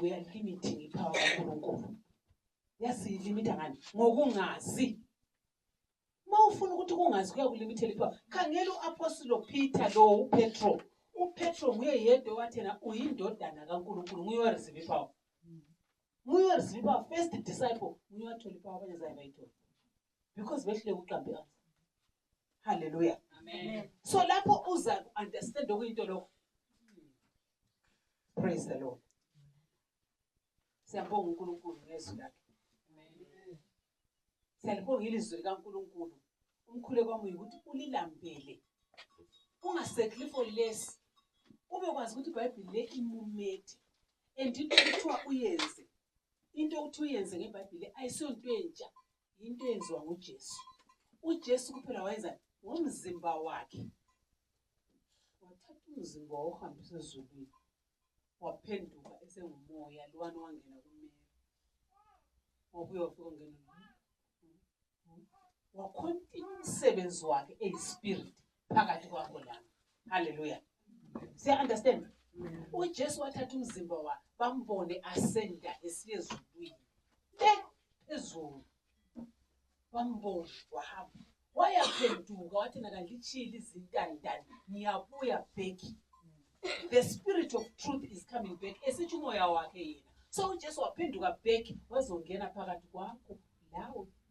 uyalimiting ipower kaNkulunkulu. Yasilimita ngani? Ngokungazi. Mawufuna ukuthi kungazi kuyakulimithela ipower. Khangela uApostle Peter lo uPetro. uPetro nguye yedwa wathena uyindodana kaNkulunkulu, nguye wareceive ipower. Nguye wareceive ipower, first disciple, nguye wathola ipower abanye zayo bayithola. Because behle uqambe apha. Hallelujah. Amen. So lapho uza understand okuyinto lokho. Praise the Lord. Siyabonga uNkulunkulu ngezwi lakhe. Amen. Siyabonga ilizwi likaNkulunkulu. Umkhule kwami ukuthi ulilambele. Ungasekli for less. Ube kwazi ukuthi iBhayibheli le imumethe. And into ekuthiwa uyenze. Into ukuthi uyenze ngeBhayibheli ayisonto entsha. Into eyenziwa nguJesu. uJesu kuphela wayenza ngomzimba wakhe. Wathatha umzimba ohambisa ezulwini. Waphenduka esengumoya lwana wangena kuMary. Wabuye wafika ngena. Wakontinue umsebenzi wakhe eyispirit phakathi kwakho la. Hallelujah. Siya understand? uJesu wathatha umzimba wakhe bambone ascenda esiye ezulwini. Ezulu. Bambone wahamba. Wayaphenduka wathi nakalichili izintandane ngiyabuya back. The spirit of truth is coming back. Esithi umoya wakhe yena. So uJesu waphenduka back wazongena phakathi kwakho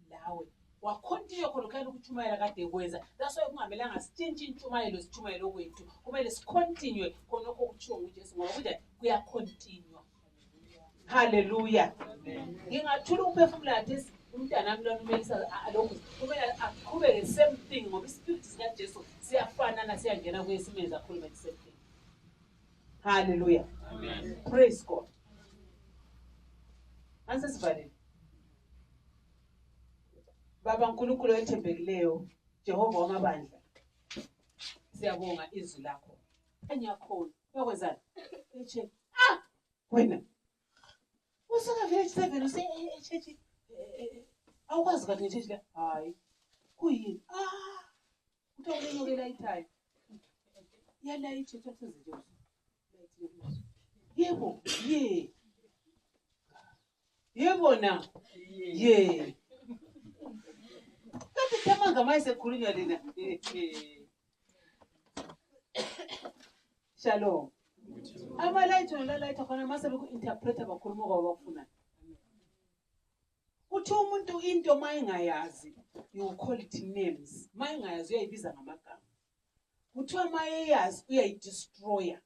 lawe. Wakontinue khona khona ukuchumayela kade ekwenza. That's why kungamelanga sitshintshe intshumayelo sitshumayelo kwethu. Kumele sicontinue khona lokho kuchiwo nguJesu ngoba kuthi kuya continue. Hallelujah. Ngingathula ukuphefumula lathi umntana wami lona umelisa alokhu kumele aqhubeke the same thing ngoba ispirit sika Jesu siyafana siyangena kwesimeni zakhuluma the same thing. Hallelujah. Amen. Praise God. Ansesivalile. Baba uNkulunkulu ethembekileyo, Jehova wamabandla. Siyabonga izwi lakho. Enyakhona uyakwenzani? Eche wena. Usaka village 7 use echechi awukwazi kahle ngechechi la. Hayi. Kuyini? Utawulenyeke layithayo. Yala ichechi athenze nje. Yebo, yebo na. Kanti tamanga mayise khulunywa lena. Shalom. Amalayitho nalalayitho khona mase beku-interpreta bakhuluma kwabafuna. Uthi umuntu into mayingayazi, you call it names. Mayingayazi uyayibiza ngamagama. Kuthiwa mayeyazi uyayidestroya.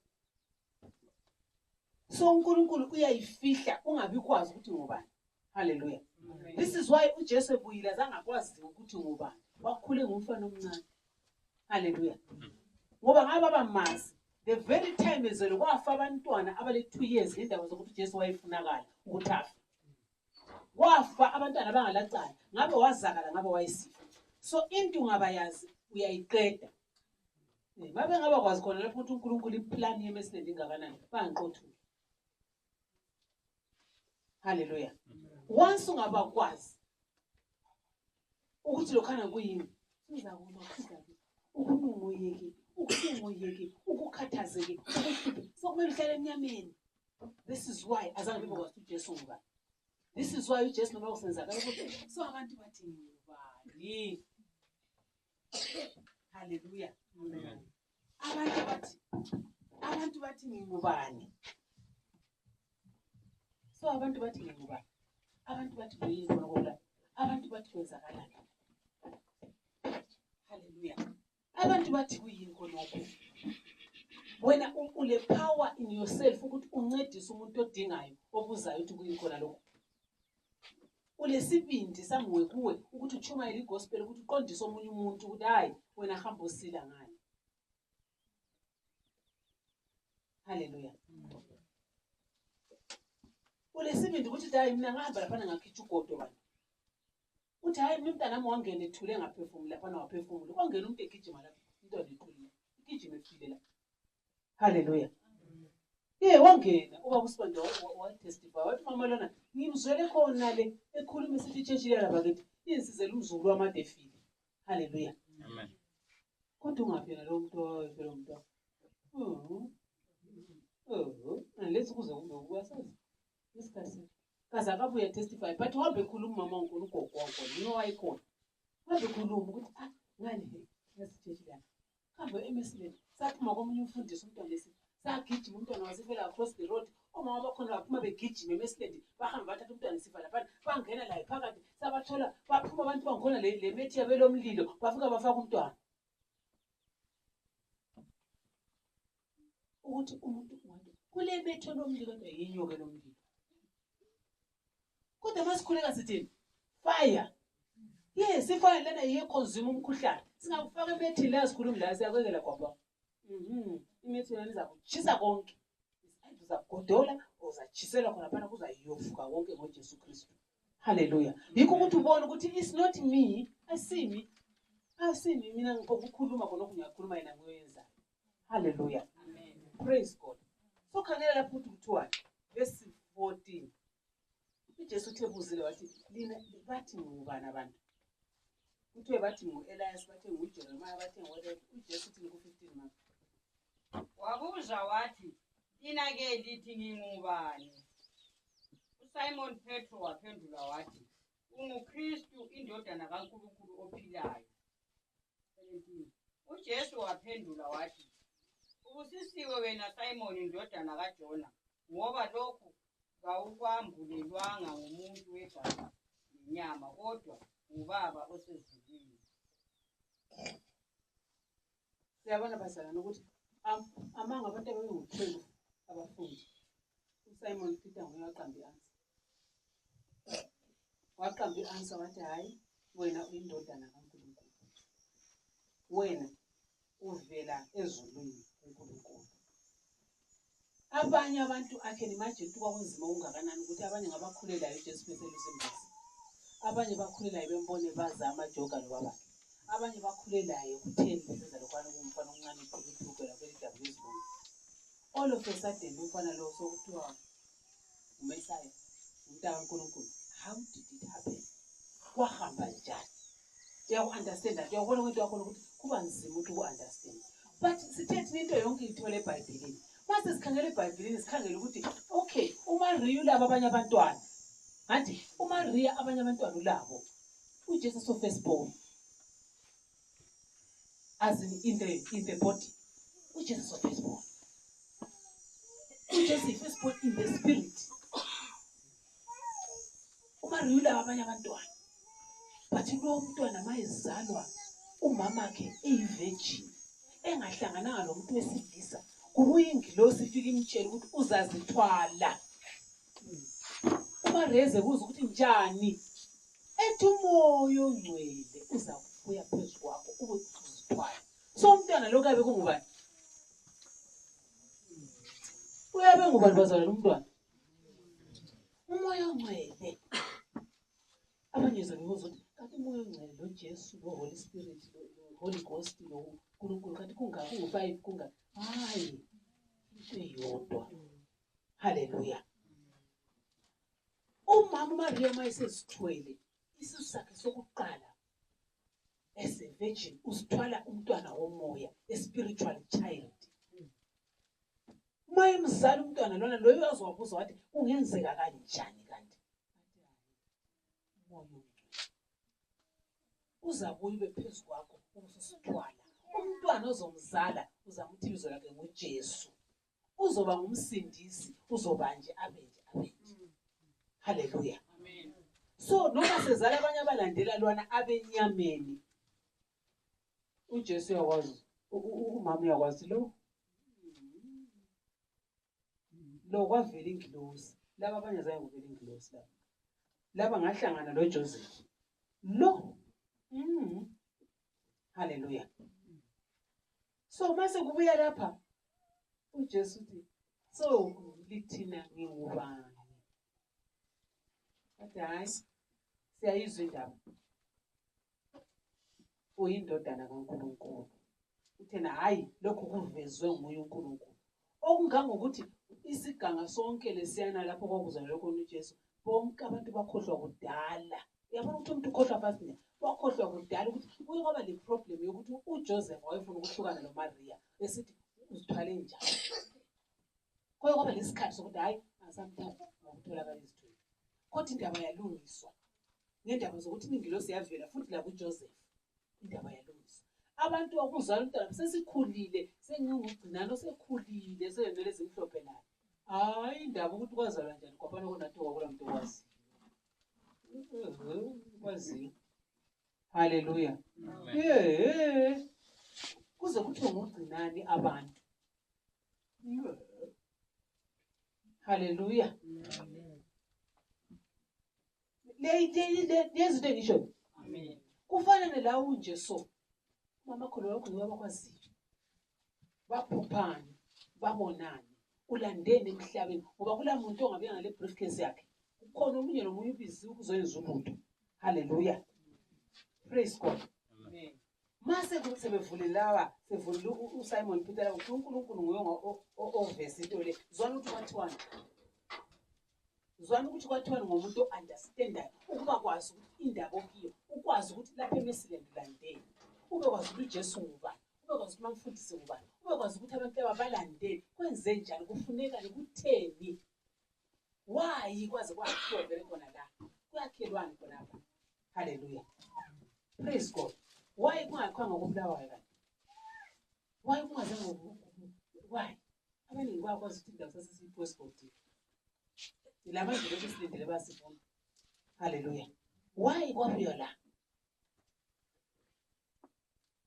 So uNkulunkulu uyayifihla ungabi kwazi ukuthi ngubani. Hallelujah. This is why uJesu ebuyile azangakwazi ukuthi ngubani. Wakhule ngumfana omncane. Hallelujah. Ngoba ngaba bamazi the very time ezelo kwafa abantwana abale 2 years indaba zokuthi uJesu wayefunakala ukuthi afa. Kwafa abantwana abangalacala ngabe wazakala ngabe wayesifa. So into ngabayazi uyayiqeda. Babe ngaba kwazi khona lapho ukuthi uNkulunkulu iplan yeMesland ingakanani bangiqothula. Hallelujah. Once ungaba kwazi ukuthi lokhana kuyini uzakuba kuzabe ukungoyeke ukukhathazeke sokumele uhlale enyameni. This is why azange bebekwazi uJesu ngubani. This is why uJesu noma usenzakala ukuthi so abantu bathi ngubani. Hallelujah. Amen. Abantu bathi ngubani. So abantu bathi ngubani. Abantu bathi kuyini ngoba abantu bathi kwenzakalani. Hallelujah. Abantu bathi kuyini khonokho. Wena ule power in yourself ukuthi uncedise umuntu odingayo obuzayo ukuthi kuyini khona lokho. Ulesibindi sanguwe kuwe ukuthi uchumayele igospel ukuthi uqondise omunye umuntu ukuthi hayi wena hamba usila ngani. Hallelujah. Ulesibindi ukuthi hayi mina ngihamba lapha ngakhitha ugodo bani. Uthi hayi umntana wami wangena ethule ngaphefumula lapha waphefumula. Kwangena umuntu egijima lapha into liqhulile. Igijima efile la. Hallelujah. Wangena ubaba uSibanda wa testify wathi mama lona ngimzwele khona le ekhuluma isithi church le labakithi insizela umzukulu wamadefile. Hallelujah. Amen. Kodwa ungaphela lo muntu phela umuntu. Unless kuze kube ukwasazi. azakabuye testify but wabe khuluma mama uNkulunkulu ugogo yini wayikhona wabe khuluma ukuthi ngani yasithethi la kambe emesileni saphuma komunye umfundisi umntwana lesi sagijima umntwana wasifela across the road omama bakhona baphuma begijima emesileni bahamba bathatha umntwana sifa lapha bangena la phakathi sabathola baphuma abantu bangikhona le methi yabelomlilo bafika bafaka umntwana ukuthi umuntu kule methi yomlilo kodwa yinyoka lomlilo kodwa masikhuleka sithini fire yes ifire lena iyeconsume umkhuhlane singakufaka emethi la sikhuluma la siyakwekela kwapha imethi lena iza kuchisa konke uzagodola uzachisela khona phana kuzayiyofuka konke ngoJesu Kristu haleluya yikho ukuthi ubone ukuthi it's not me asimi mina ngokukhuluma khona kunyakhuluma yena ngoyenza haleluya amen praise God so khangela lapho kuthiwa verse 14 uJesu uthebuzile wathi lina bathi ngubani abantu kuthiwe bathi nguElias bathi nguJeremiah bathi ngoWhatever uJesu uthi ku15 manje wabuza wathi lina ke lithi ngingubani uSimon Petro waphendula wathi unguKristu indodana kaNkulunkulu ophilayo 17 uJesu waphendula wathi ubusisiwe wena Simon indodana kaJona ngoba lokhu kawukwambulelwanga ngumuntu wegazi nenyama kodwa uBaba osezulwini siyabona bazalwane ukuthi amanga abantu ababengu-12 abafundi uSimon Peter nguye waqamba i-answer wathi hayi wena uyindodana kaNkulunkulu wena uvela ezulwini kaNkulunkulu abanye abantu akhe imagine ukuthi kwakunzima ungakanani ukuthi abanye ngabakhulelayo uJesu beselusembazi abanye bakhulelayo bembone bazama joga nobaba abanye bakhulelayo kutheni beseza lokwana kumfana omncane uphukela kwelidaba lezibungu all of a sudden umfana lo sokuthiwa uMesaya umntana kaNkulunkulu how did it happen kwahamba njani uyaku-understand that uyabona ukuthi wakhona ukuthi kuba nzima ukuthi uku-understand but sithethi into yonke ithole eBhayibhelini mase sikhangela eBhayibhelini sikhangela ukuthi okay uMariya ulabo abanye abantwana ngathi uMariya abanye abantwana ulabo uJesu so firstborn as in the body uJesu so firstborn uJesu firstborn in the spirit uMariya ulabo abanye abantwana but lo mntwana mayezalwa umama ke eyivirgin engahlangananga nomuntu wesilisa kubuye ingilosi ifika imtshela ukuthi uzazithwala uMareze kuza ukuthi njani ethi umoya ongcwele uza kubuya phezu kwakho uzithwala so umntwana lo kabe kungubani uyabe ngubani bazalwane umntwana umoya ongcwele abanye zabibuza ukuthi kanti umoya ongcwele lo Jesu lo Holy Spirit lo Holy Ghost lo uNkulunkulu kanti kungu-5 kunga hayi into eyodwa haleluya umama uMariya mayesezithwele isisu sakhe sokuqala as a virgin usithwala umntwana womoya a spiritual child maye mzali umntwana lona loyo uyazowabuza wathi kungenzeka kanjani kanti umoya uzabuye ube phezu kwakho usithwala umntwana ozomzala uzamuthi ibizo lakhe nguJesu uzoba ngumsindisi uzoba nje abenje haleluya amen so noma sezala abanye abalandela lwana abenyameni uJesu yakwazi umama yakwazi lo kwavela ingilosi laba abanye zaye nguvela ingilosi laba ngahlangana noJoseph lo haleluya so mase kubuya lapha uJesu uthi so lithina ngingubani hayi siyayizwa indaba uyindodana kaNkulunkulu uthena hayi lokho kuvezwe nguye uNkulunkulu okungangokuthi isiganga sonke lesiyana lapho kwakuzalwa khona uJesu bonke abantu bakhohlwa kudala uyabona ukuthi umuntu ukhohlwa fast nje wakhohlwa kudala ukuthi kuye kwaba le problem yokuthi uJoseph wayefuna ukuhlukana noMaria esithi uzithwale njani kuye kwaba lesikhathi sokuthi hayi asamthatha ngokutholakala izithweni kodwa indaba yalungiswa ngendaba zokuthi ingilosi yavela futhi la kuJoseph indaba yalungiswa. Abantu okuzala umntwana sesikhulile sengingugcinano sekhulile sengivele ezimhlophe naye. Hayi indaba ukuthi kwazalwa njani kwaphana konathiwa kula muntu wazi. Kwazi. Hallelujah. Kuze kuthiwe ngugcinani abantu. Hallelujah. There's the issue. Amen. Kufana la unje so. Mama kholo wakho ngiyabakwazi. Baphuphana, babonana. Ulandene emhlabeni ngoba kula muntu ongabe ngale briefcase yakhe. Ukhona omunye nomunye ubizi ukuzoyenza umuntu. Hallelujah. Praise God. Amen. Mase kusebevule lawa, sevule uSimon Peter uNkulunkulu nguyonga ovesi into le. Zwana ukuthi kwathiwani. Zwana ukuthi kwathiwani ngomuntu understandayo ukuba kwazi ukuthi indaba okiyo, ukwazi ukuthi lapha eMesland landeni. Ube kwazi ukuthi uJesu ngubani, ube kwazi ukuthi mamfundisi ngubani, ube kwazi ukuthi abantu abalandeli kwenze njani, kufuneka kutheni. Why kwaze kwakhiwa vele khona la? Kuyakhelwani khona lapha. Hallelujah. Praise God. Why kungakhanga ngokubulawayo kanti? Why kungaze why? Abaningi bakwazi ukuthi indawo sasisipostpone. Ilaba nje besilindele basifuna. Hallelujah. Why kwabuya la?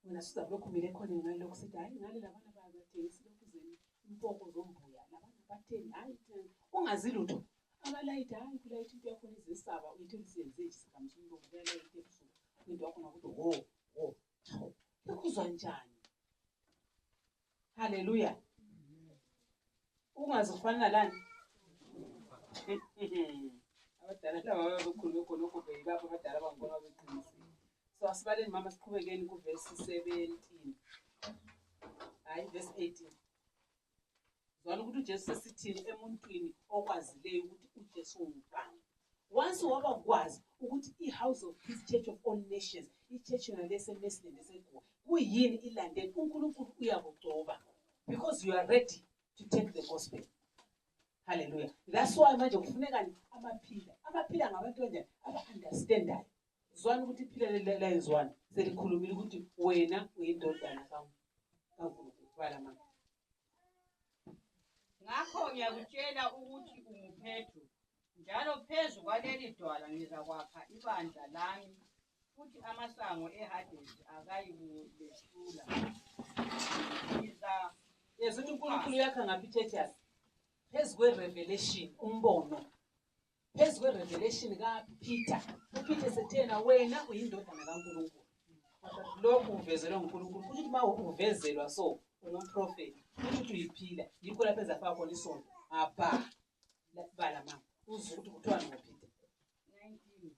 Wena sizablo khumile khona ngalo kusithi hayi ngale labana bayathengisa lokuzeni impoko zombuya labana batheni hayi ungazi lutho. Abalayita hayi kulayita into yakho izisaba uyithi usiyenze nje sikamsulu ngokuyela into ebusuku. Into yakho ngakuthi ukuzwa njani? Hallelujah. Ungazi kufana nalani? Abadala laba babekhulu khona ukube yibapha abadala bangibona beqinisile. So asibaleni mama siqhubekeni ku verse 17. Hayi verse 18. Zwana ukuthi uJesu sesithini emuntwini okwazileyo ukuthi uJesu ungubani. Once wabakwazi ukuthi iHouse of Peace Church of All Nations, ichurch yona leseMesland esekuwa, kuyini ilandeni uNkulunkulu uyakugcoba because you are ready to take the gospel. Hallelujah. That's why manje kufuneka amaphila. Amaphila ngabantu kanjani aba-understandayo. Zwana ukuthi iphila lenzwana selikhulumile ukuthi wena uyindodana kaNkulunkulu. Bala mama. Ngakho ngiyakutshela ukuthi unguPetro. Njalo phezu kwaleli dwala ngizakwakha ibandla lami futhi amasango eHadesi akayikulehlula. Yesuthi uNkulunkulu yakha ngaphi churches? Phezu kwerevelation umbono. Phezu kwerevelation kaPeter. uPeter sethena wena uyindodana kaNkulunkulu. Lokhu uvezelwe nguNkulunkulu. Ukuthi uma uvezelwa so ungumprofeti ukuthi uyiphila yikho lapha ezafaka khona isonto. Apha bala mama. Uzwe ukuthi kuthiwa ngoPeter. 19.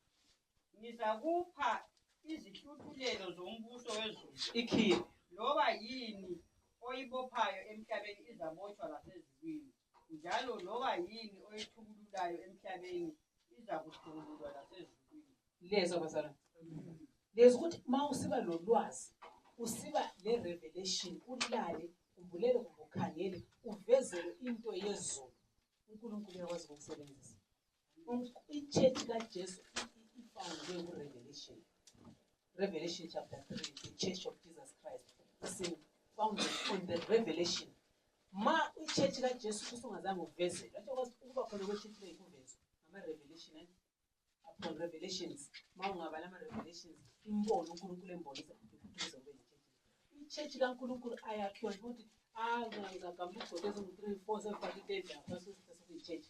Ngizakupha izihluthulelo zombuso wezulu. Ikhiye. Loba yini oyibophayo emhlabeni izabotshwa lasezulwini. Njalo loba yini oyithululayo emhlabeni izakuthululwa lasezulwini. Lezo bazalwane. Lezo ukuthi mawusiba lolwazi, usiba le revelation, ulale, umbulele ukukhangele, uvezele into yezulu. uNkulunkulu uyakwazi ukusebenzisa. Ichurch kaJesu ifundwe ku-Revelation. Revelation chapter 3, the Church of Jesus Christ. Is founded on the revelation. Ma ichurch kaJesu Kristu ungazange uvezele. Akwazi ukuba khona kwe-church lekuvezwe ama-revelation upon revelations. Ma ungaba nama-revelations, imbono uNkulunkulu embonisa ukuze ube ichurch. Ichurch kaNkulunkulu ayakhiwa ukuthi ngizagamba ukugqokeza ngo-3, 4, 7 bakitenda phasi kwi-church.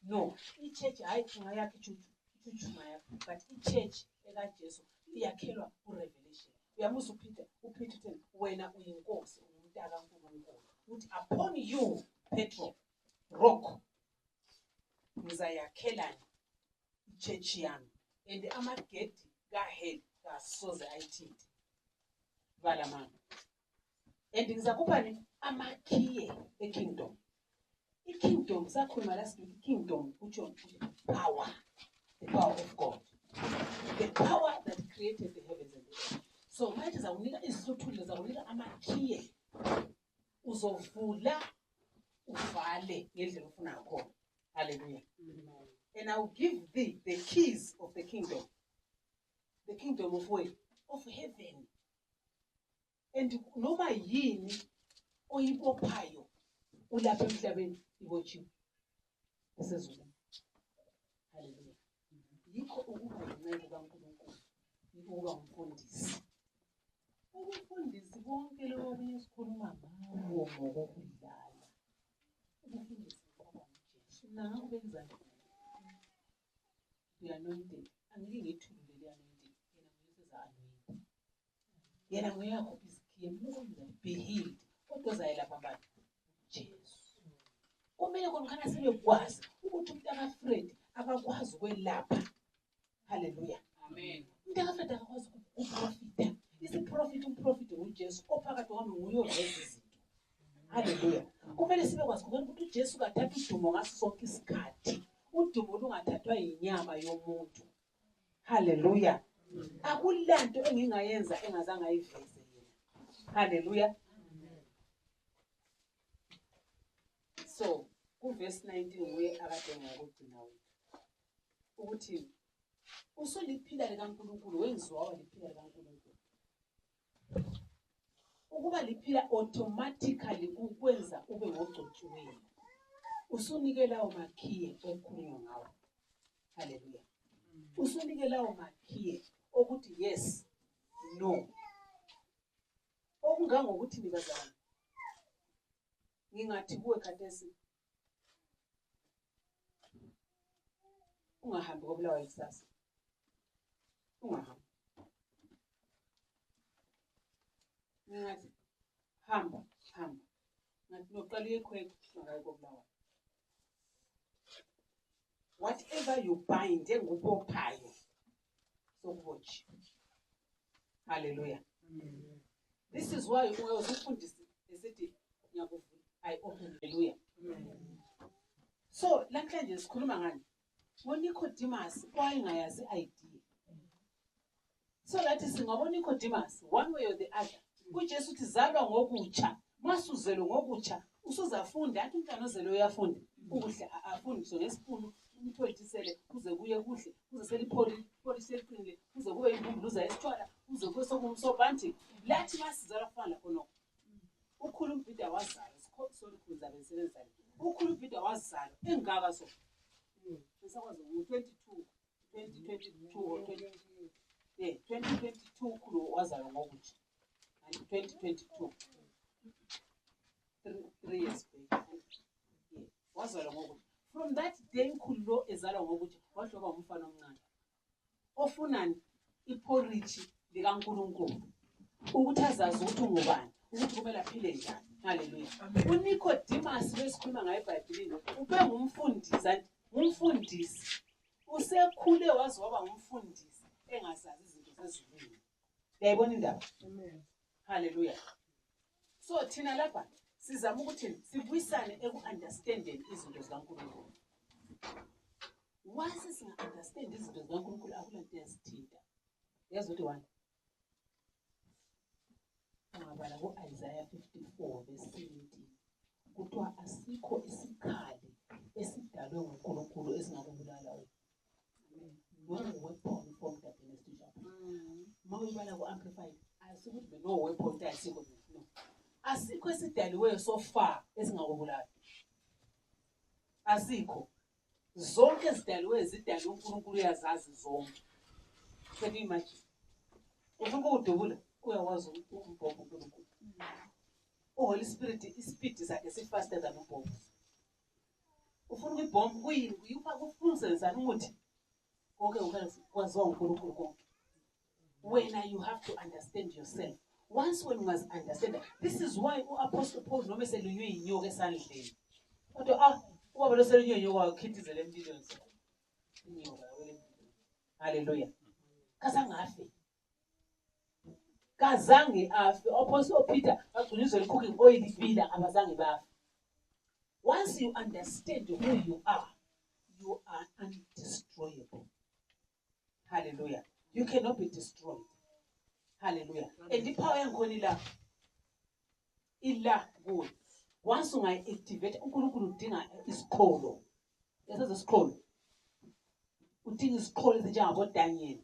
No, ichurch hayi ungayakha ichuchu mayakha, but ichurch ekaJesu iyakhelwa ku-revelation. Uyamusa uPeter utheni wena uyinkosi umntaka kaNkulunkulu. Uthi upon you Petro rock ngizayakhelana ichurch yami and amagedi kahell kasoze ayithinta. Bala mama. And ngizakupha ni amakhiye ekingdom. Kingdom sakhuluma last week, kingdom utsho power, the power of God, the power that created the heavens and the earth. So manje zakunika izihluthulelo, zakunika amakhiye, uzovula uvale ngendlela ofuna ngakhona. Hallelujah. And I will give thee the keys of the kingdom. The kingdom of where? Of heaven. And noma yini oyibophayo ulapha emhlabeni ibotshiwe esezulwini. Hallelujah. Yikho ukuba yinceku kaNkulunkulu, yikho ukuba umfundisi. Ubufundisi bonke lobo esikhuluma ngawo ngokudlala. Ubufundisi bakaJesu nawo benza the anointed. Angike ngithulule le anointed. Yena nguyakho isikhiye mukwenza be healed. Kodwa zayelapha abantu Jesu. Kumele konkhana sebekwazi ukuthi umuntu akaFred akakwazi ukwelapha. Hallelujah. Amen. Umuntu akaFred akakwazi ukuprofita. Isiprofit umprofit uJesu ophakathi kwami nguye lezi zinto. Hallelujah. Kumele sibekwazi ukuthi uJesu kathatha udumo ngaso sonke isikhathi. Udumo lungathathwa inyama yomuntu. Hallelujah. Akulanto engingayenza engazange ayiveze yena. Hallelujah. So, kuverse 19 uye akade ngokugcina wethu. Ukuthi usuliphila likaNkulunkulu wenziwa waliphila likaNkulunkulu. Ukuba liphila automatically ukwenza ube ngogcotshiweyo. Usunike lawo makhiye okukhulunywa ngawo. Hallelujah. Usunike lawo makhiye ukuthi yes, no. Okungangokuthi nibazana. Ngingathi kuwe khathesi ungahambi kobulawa ikusasa. Ungahambi. Ngingathi hamba. Ngathi noqala ikhwekho ungayi kobulawa. Whatever you bind ngubophayo sokubotshi. Hallelujah. This is why uyozifundisa esithi ngiyakuvula I open. Hallelujah. So namhlanje sikhuluma ngani? NgoNicodemus owayengayazi idea. So that singabona Nicodemus one way or the other. UJesu uthi zalwa ngokutsha. Masuzelwe ngokutsha usuzafunda athi umntwana ozelwe uyafunda. Ukuhle afundiswe ngesipunu. Umtholisele kuze kuye kuhle kuze selipholise liqinile kuze kube imbumbuluza esithwala kuze kube sokumsobanti lathi masizala kufana khona ukhulu umbhida wazala sorry kuza besebenzisa ukhulu umbhida wazala engaka so besakwazi ngo22 or 20 2022 ukhulu wazala ngokuthi 2022 3 years back wazala ngokuthi. From that day ukhulu ezalwa ngokuthi wahloba umfana omncane. Ofunani iporridge likaNkulunkulu. Ukuthi azazi ukuthi ungubani, ukuthi kumele aphile njani. Hallelujah. UNicodemus besikhuluma ngaye eBhayibhelini ube ngumfundisi. Usekhule wazi waba ngumfundisi engazazi izinto zezulwini. Uyayibona indaba? Amen. Hallelujah. So thina lapha sizama ukuthi sibuyisane eku-understanding izinto zikaNkulunkulu. Once singa-understand izinto zikaNkulunkulu akulanto yazithinta. Yazi ukuthi wani? Ungabala ku-Isaiah 54 verse 17. Kuthiwa asikho isikhali esidalwe nguNkulunkulu esingakubulala wena. No weapon formed against you. Mawubala ku-Amplified asikuthi no weapon asikho no. Asikho esidaliweyo so far esingakubulala. Asikho. Zonke ezidaliweyo zidalwe uNkulunkulu uyazazi zonke. Can you imagine? Ufuna ukudubula uyawazi umbhobho uNkulunkulu. Holy Spirit ispeed sakhe sifaster than umbhobho. Ufuna ukubhomba kuyini uyipha kufunzenzana umuthi. Konke ukwaziwa uNkulunkulu konke. When you have to understand yourself. Once when you must understand that, this is why Apostle Paul noma selunywe inyoka esandleni. Kodwa ubaba lo selunywe inyoka wakhithizela emlilweni. Inyoka wele. Hallelujah. Kazange afe. Apostle Peter agcunizwe cooking oil ibila abazange bafe. Once you understand who you are undestroyable. Hallelujah. You cannot be destroyed. Hallelujah. And the power yankhona ila good. Once ungayi activate uNkulunkulu udinga isiqholo. Yesiqholo. udinga isiqholo ezinjengaboDaniel.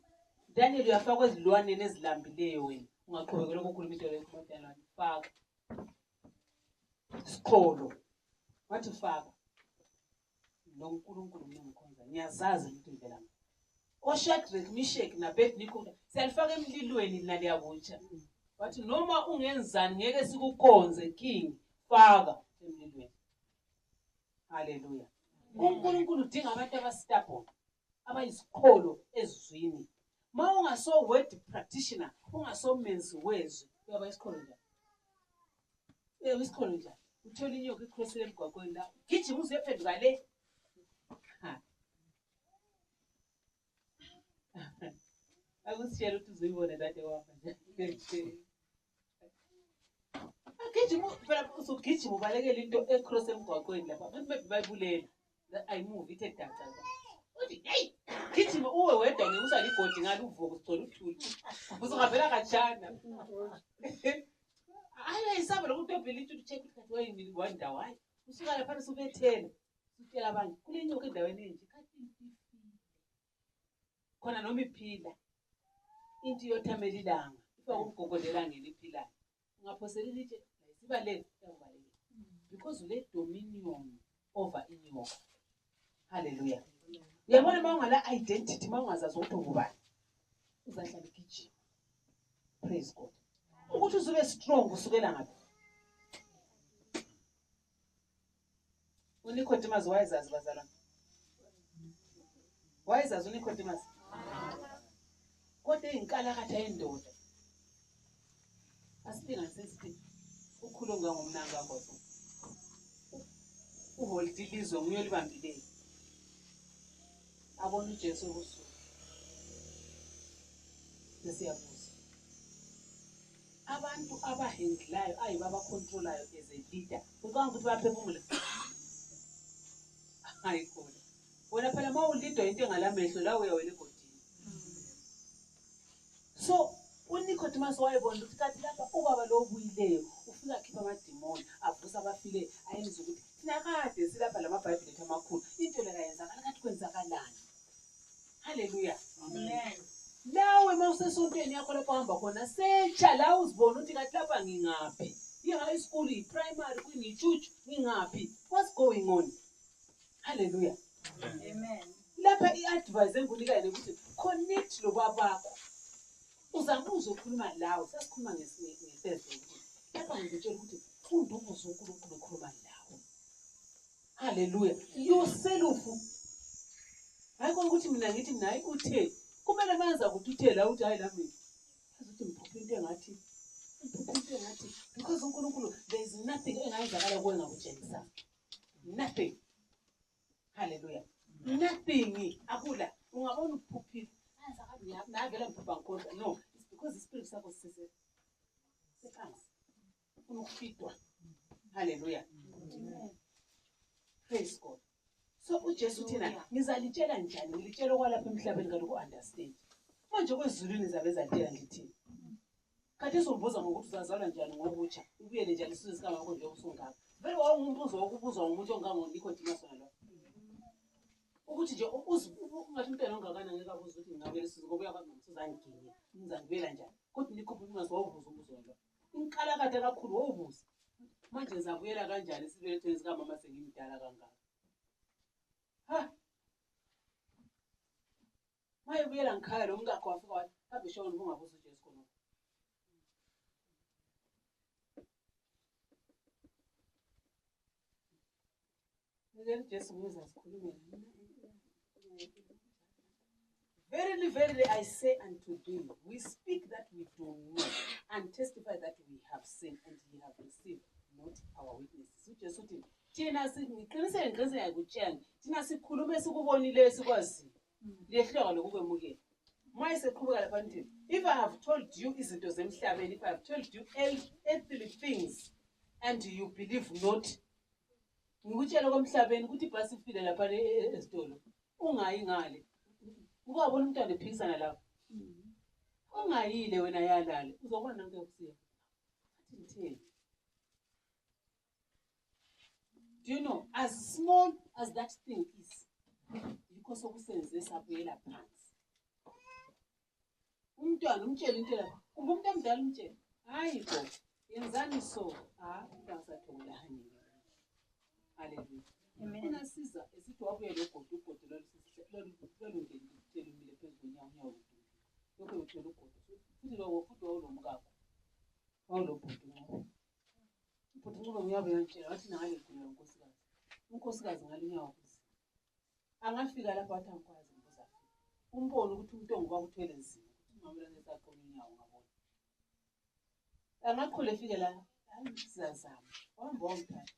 Daniel uyafakwa ezilwaneni ezilambileyo wena. Ungaqhubekela ukukhuluma into leyo kuMdalwane. Faka isiqholo. Wathi faka. NoNkulunkulu mina ngikhonza. Ngiyazazi ukuthi ngivela ngaphi. OShadrach, Meshach naBabednego siyalifaka emlilweni lina liyabutsha. Wathi noma ungenzani ngeke sikukhonze king. Faka emlilweni. Hallelujah. uNkulunkulu udinga abantu abastubborn, abayisiqholo ezwini. Ma ungaso word practitioner, ungasomenzi wezwi, uyaba isiqholo njani? Uyaba isiqholo njani? Uthola inyoka ikhosele emgwaqweni la, gijima uze uphenduka le. Akusitshela ukuthi uzoyibona dade wapha nje. Agijima phela usugijima ubalekela into ecross emgwaqweni lapha. Abantu bebayibulela. Ayimove ithe dada. Uthi hey, gijima uwe wedwa ngekusala igodi ngalo uvuka usicela uthuli. Uzongavela kanjana. Hayi isaba lokuthi obhilithi ucheck ukuthi wayini wandawo hayi. Usuka lapha usubethela. Utshela abantu kule nyoka endaweni enje kathi ifile. Khona noma iphila. Into yothamela ilanga. Ifaka umgogodela ngeli iphilayo. Ungaphosela ilitshe siba le yakubaleka. Because ule dominion over inyoka. Hallelujah. Uyabona mawungala identity mawungazazi ukuthi ungubani. Uzahlala igijima. Praise God. Ukuthi uzube strong usukela ngaphi? uNicodemus wayezazi bazalwane. Wayezazi uNicodemus. Kodwa inkalakatha yendoda. Asidinga sesithi ukhulunga ngomnanga kodwa. Uholdi ilizwe nguye libambileyo. Abona uJesu kusuka. Sesiyabuza. Abantu abahandlayo ayibaba controlayo as a leader. Ucanga ukuthi baphefumule. Hayi khona. Wena phela mawulidwa into engalamehlo la uyawela egodini. So uNicodemus wayebona ukuthi kathi lapha ubaba lo obuyileyo ufika khipha amadimoni avusa abafile ayenza ukuthi thina kade silapha lamaBhayibheli ethu amakhulu into le kayenzakala kathi kwenzakalani. Hallelujah. Amen. Nawe mawusesontweni yakho lapho hamba khona secha la uzibona ukuthi kathi lapha ngingaphi. I-high school, i-primary, kuyini-church ngingaphi. What's going on? Hallelujah. Amen. Lapha i-advice engunika yena ukuthi connect lo babakho. Uzama uzokhuluma lawo. Sasikhuluma ngeThursday. Lapha ngizotshela ukuthi funda ukuze uNkulunkulu ekhuluma lawo. Hallelujah. Yourself. Hayi ukuthi mina ngithi nayi uthe. Kumele benza ukuthi uthe la uthi hayi la mina. Azothi ngiphupha into engathi. Because uNkulunkulu there is nothing engayenzakala kuwe ngakutshengisa. Nothing. Hallelujah. Nothing. Akula. Ungabona uphuphile. Navela mphupha nkonza. No, it's because the spirit sakho sise. Sekansi. Unukufitwa. Hallelujah. Amen. Praise God. So uJesu uthina ngizalitshela njani ngilitshela okwalapha emhlabeni kanti ku-understand. Manje kwezulwini zabe zatshela ngithini. Kade uzombuza ngokuthi uzazalwa njani ngokutsha. Ubuyele njalo isizwe sikamama nje obusungaka. Vele wawungumbuzo wokubuzwa ngumuntu ongangoNicodemus lo. Ukuthi nje ungathi umntwana ongakana ngeke abuze ukuthi ngingabele isizwe ngoba uyakwazi ukuthi uzangiginye. Ngizangibela njani. Kodwa Nicodemus wawubuza umbuzo lo. Inkalakatha kakhulu wawubuza. Manje ngizabuyela kanjani isibelethweni sikamama sengimdala kangaka. Ha. Mayebuyela ngikhaya lo mngakho wafika wathi kambe shona ungabuza uJesu khona. Jesu uza sikhulume. Verily, verily, I say unto thee, we speak that we do know, and testify that we have seen, and ye have received not our witnesses. uJesu uthi thina ngiqinisele yakutshela thina sikhulume sikubonile sikwazi lehloko lokukwemukela. Maye seqhubeka lapha nithi if I have told you izinto zemhlabeni, if I have told you earthly things and you believe not, ngikutshela komhlabeni ukuthi ibhasi ifile lapha esitolo ungayi ngale. Ukubona umntwana ephikisana lapha. Ungayile wena yalala uzobona into yokusiya. Ngithini? Do you know, as small as that thing is, you yikho sokusenze sabuyela phansi. Umntwana umtshela into lapha, kumbe umuntu omdala umtshela, hayi bo, yenzani so, ngasathola hani. Haleluya. Unasiza esithi wabuye logodo, ugodo lwalungelile phezu konyawo. Lokho uthola ugodo. Futhi lo futhi wawulomkakho. Wawulobhuti Ncube. Ubhuti Ncube uyabe uyantshela wathi ngale khona unkosikazi. Unkosikazi ngalinyawo kusi. Angafika lapha wathi angikwazi ngizafika. Umbone ukuthi umntongo kwakuthwele nzima. Ungamlane saqona inyawo ngabona. Angaqhule efike la, hayi sizazama. Wamba wamthatha.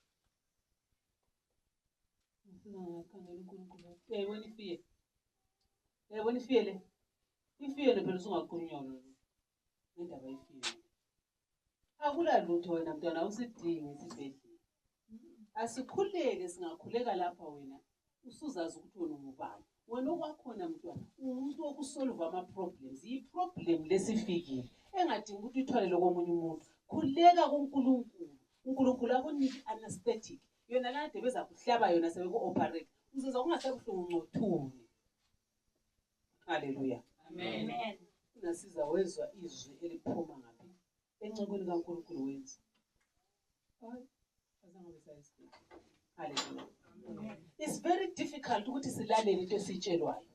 Ngakhangela uNkulunkulu. Yayibona ifiye. Yayibona ifiye le. Ifiye le phela usungaqhunywa lo. Indaba ifiye. Akula lutho wena mntwana usidinga isibhedlela. Asikhuleke singakhuleka lapha wena. Usuzazi ukuthi wena ungubani. Wena okwakhona mntwana, umuntu wokusolve ama problems. Iproblem lesifikile. Engadingi ukuthi uthwale lokomunye umuntu. Khuleka kuNkulunkulu. uNkulunkulu akuniki anesthetic. Yona kade beza kuhlaba yona sebeku-operate. Uzizwa kungasebuhlungu ngothuli. Haleluya. Amen. Unasiza wezwa izwi eliphuma ngaphi encekweni kaNkulunkulu wenza. Haleluya. It's very difficult ukuthi silalele into esitshelwayo.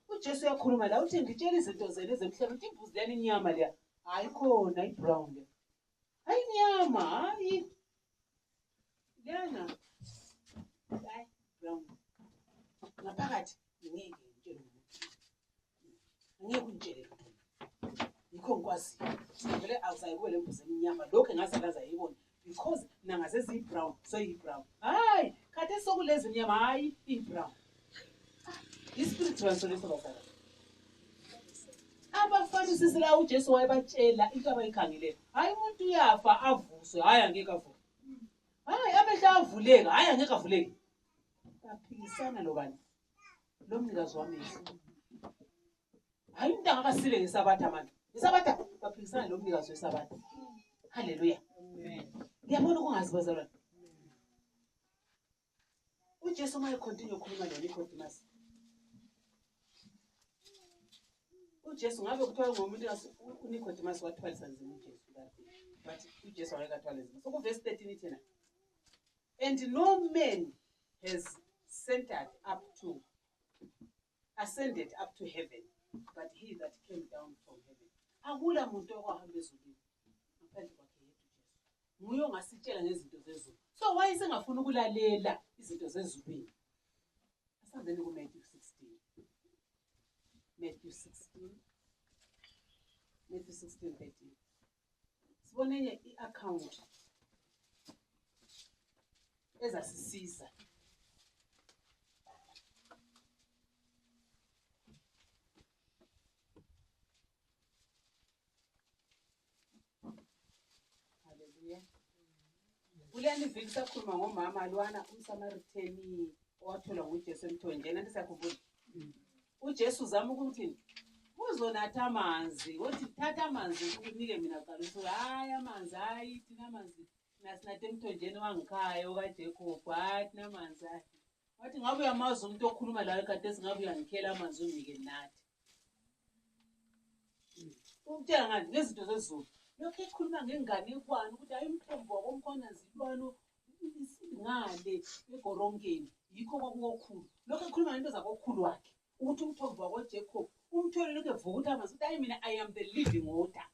uJesu uyakhuluma la uthi ngitshela izinto zenu ezemhlaba uthi imbuzi leni inyama leya ayikhona ibrown le. Hayi inyama, hayi. Lena. Hayi brown. Ngaphakathi ngeke ngitshele umuntu. Ngeke ungitshele lutho. Yikho ngikwazi. Vele awusayibuye lembuzi eminyama lokho engazalaza yibona because nangaze zibrown so yibrown. Hayi, kade sokulezi inyama hayi ibrown. Ispirit translation basala. Abafana sisila uJesu wayebatshela into abayikhangelele. Hayi umuntu uyafa avuswe, hayi angeke avuke. Hayi amehla avuleka, hayi angeke avuleke. Baphikisana lobani? Lo mnikazi wamehlo. Hayi umuntu angakasile ngesabatha manje. Ngesabatha baphikisana lo mnikazi wesabatha. Haleluya. Amen. Ngiyabona ukungazi bazalwane. uJesu maye continue ukukhuluma noNicodemus. uJesu ngabe kuthiwa ngomuntu uNicodemus wathwalisa nzima uJesu lapho. But uJesu wayekathwala nzima. So ku verse 13 ithina. And no man has ascended up to heaven, but he that came down from heaven. Akula muntu okwahamba ezulwini. Ngaphandle kwakhe yedwa uJesu. Nguye ongasitshela ngezinto zezulu. So why sengafuna ukulalela izinto zezulwini? Asambeni ku Matthew 16. Matthew 16:13. Sibonene i-account ezasisiza. Haleluya. Kuleni viki sakhuluma ngomama lwana umSamaritani owathola nguJesu emthonjeni anti sakhumbula. uJesu uzama ukuthi uzonatha amanzi, uthi thatha amanzi ukunike mina qala uthi hayi amanzi hayi thina amanzi nasinathe emthonjeni wangikhaya okaJacob hayi namanzi hayi. Wathi ngabe uyamazi umuntu okhuluma la ekade singabe uyangikhela amanzi unike nathi. Umtshela ngani ngezinto zezulu. Lokho ekhuluma ngengane ekwani ukuthi hayi umthombo wakomkhona zilwano ngale egorongeni yikho kwakukhulu. Lokho ekhuluma ngento zakokhulu wakhe ukuthi umthombo wakoJacob umthole lokho evuka ukuthi amanzi uthi hayi mina I am the living water.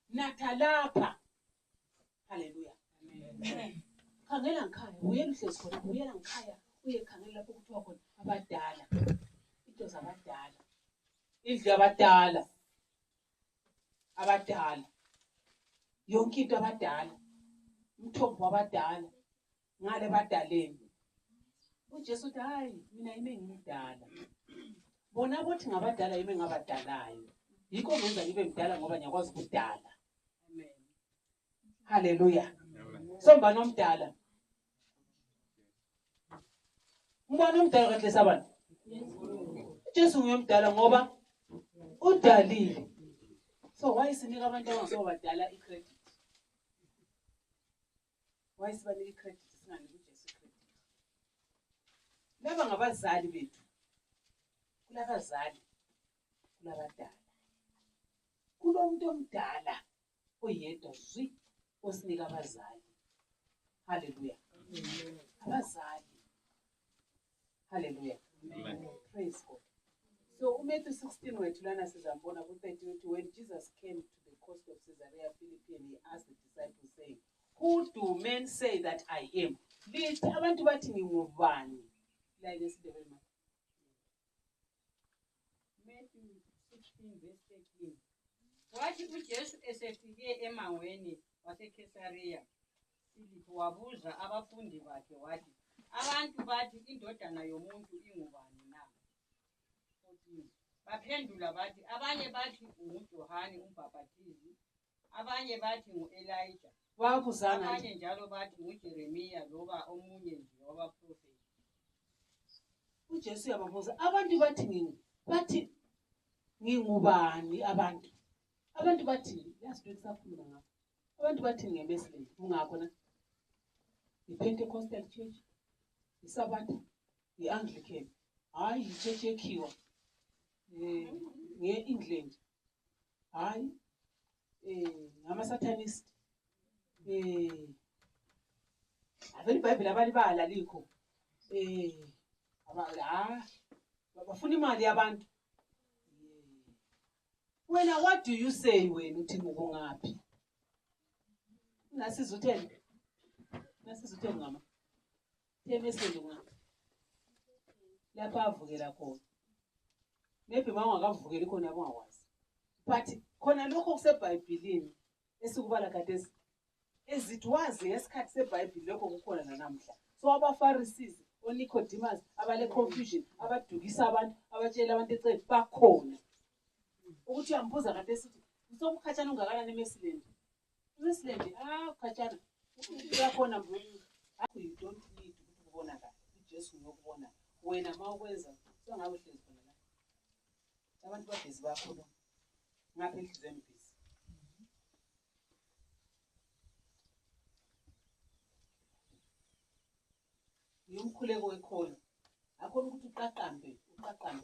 Natha lapha. Haleluya. Amen. Khangela ngikhaya, uyena uhlezi khona, uyena ngikhaya, uye khangela lapho kuthiwa khona abadala. Into zabadala. Indlu yabadala. Abadala. Yonke into abadala. Umthombo wabadala. Ngale badaleni. uJesu uthi hayi mina yimi ngimdala. Bona bothi ngabadala yimi ngabadalayo. Yikho ngenza ngibe mdala ngoba ngiyakwazi ukudala. Amen. Haleluya. Somba nomdala. Ngubani omdala kahle sabantu? uJesu nguyomdala ngoba udalile. So why sinika abantu abangasobadala icredit? Why sibanika icredit singaniki uJesu icredit? laba ngabazali bethu. Kulabazali, kulabadala. Kulomuntu omdala oyedwa zwi osinika abazali. Hallelujah. Abazali. Hallelujah. Praise God. So Matthew 16 wethu lana sizambona ku-30 when Jesus came to the coast of Caesarea Philippi and he asked the disciples saying, who do men say that I am? Lithi abantu bathi ngingubani? Like esiNdebele manje. Matthew 16 verse 13. Wathi uJesu esefike emangweni waseKesariya Philippi wabuza abafundi bakhe wathi, abantu bathi indodana yomuntu ingubani na? 14. Baphendula bathi, abanye bathi nguJohane uMbhaphathizi, abanye bathi ngu-Elijah, abanye njalo bathi nguJeremiya loba omunye nje wabaprofeti. uJesu yababuza, abantu bathi ngingubani abantu? Abantu bathi, yazi kusakhuluma ngakho. Abantu bathi ngeMesling, ungakho na? I-Pentecostal Church, iSabbath, i-Anglican, hayi i-Church ekhiwa nge-England, hayi ngama-Satanist, avela iBhayibheli abalibala likho, bafuna imali yabantu. Wena, what do you say wena uthi ngokungaphi? Nasizutheni ngama. Themesele ngaphi? Lapha avukela khona. Maybe mawungakavukeli khona ungakwazi. But khona lokho kuseBhayibhelini esikubala kade ezithi wazi ngesikhathi seBhayibheli lokho kukhona namhla. So abaFarisizi, oNicodemus, abale confusion, abadukisa abantu, abatshela abantu eceleni bakhona. Ukuthi uyambuza kade sithi usomkhatshana ungakanani eMesland? eMesland ukhatshana uyakhona mbuzo. You don't need ukuthi ubona kahle. uJesu uyokubona. Wena mawukwenza sengabe uhlezi khona la. Abantu babhizi bakhona. Ngapha enhlizweni bhizi. Ngiyumkhuleko wekhona. Akhona ukuthi uqaqambe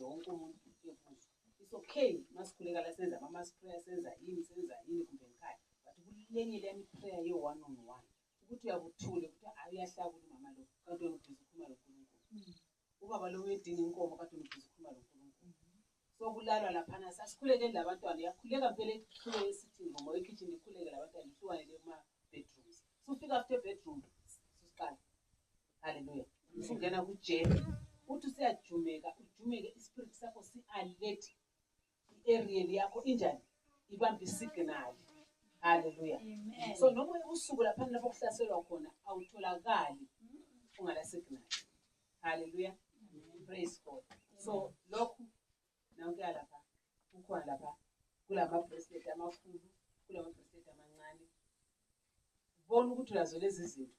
wonke umuntu ebuzo. It's okay masikhuleka la senza ama-mass prayer, senza ini kumbe ekhaya. But kulengile yami prayer ye-one on one. Ukuthi uyakuthule ukuthi uyahlakula umama lo kanti wena ubhizi ukhuluma noNkulunkulu. Ubaba lo uyedinga inkomo kanti wena ubhizi ukhuluma noNkulunkulu. So kulalwa laphana sasikhulekele labantwana, uyakhuleka mpela ekhuleke esithi ngoma ekitchen ikhuleke labantwana ihlukanele kuma-bedrooms. So ufika after bedroom siqala. Hallelujah. Usungena kujele uthi usiyajumeka ujumeke ispirit sakho si-alert i-area yakho injani ibambe isignal. Hallelujah. So noma usuku lapha lapho kuhlaselwa khona awutholakali ungala signal. Hallelujah. Praise God. So lokhu nanke lapha ukhona lapha kulama bracelet amakhulu, kulama bracelet amancane. Bona ukuthi ulazo lezi zinto.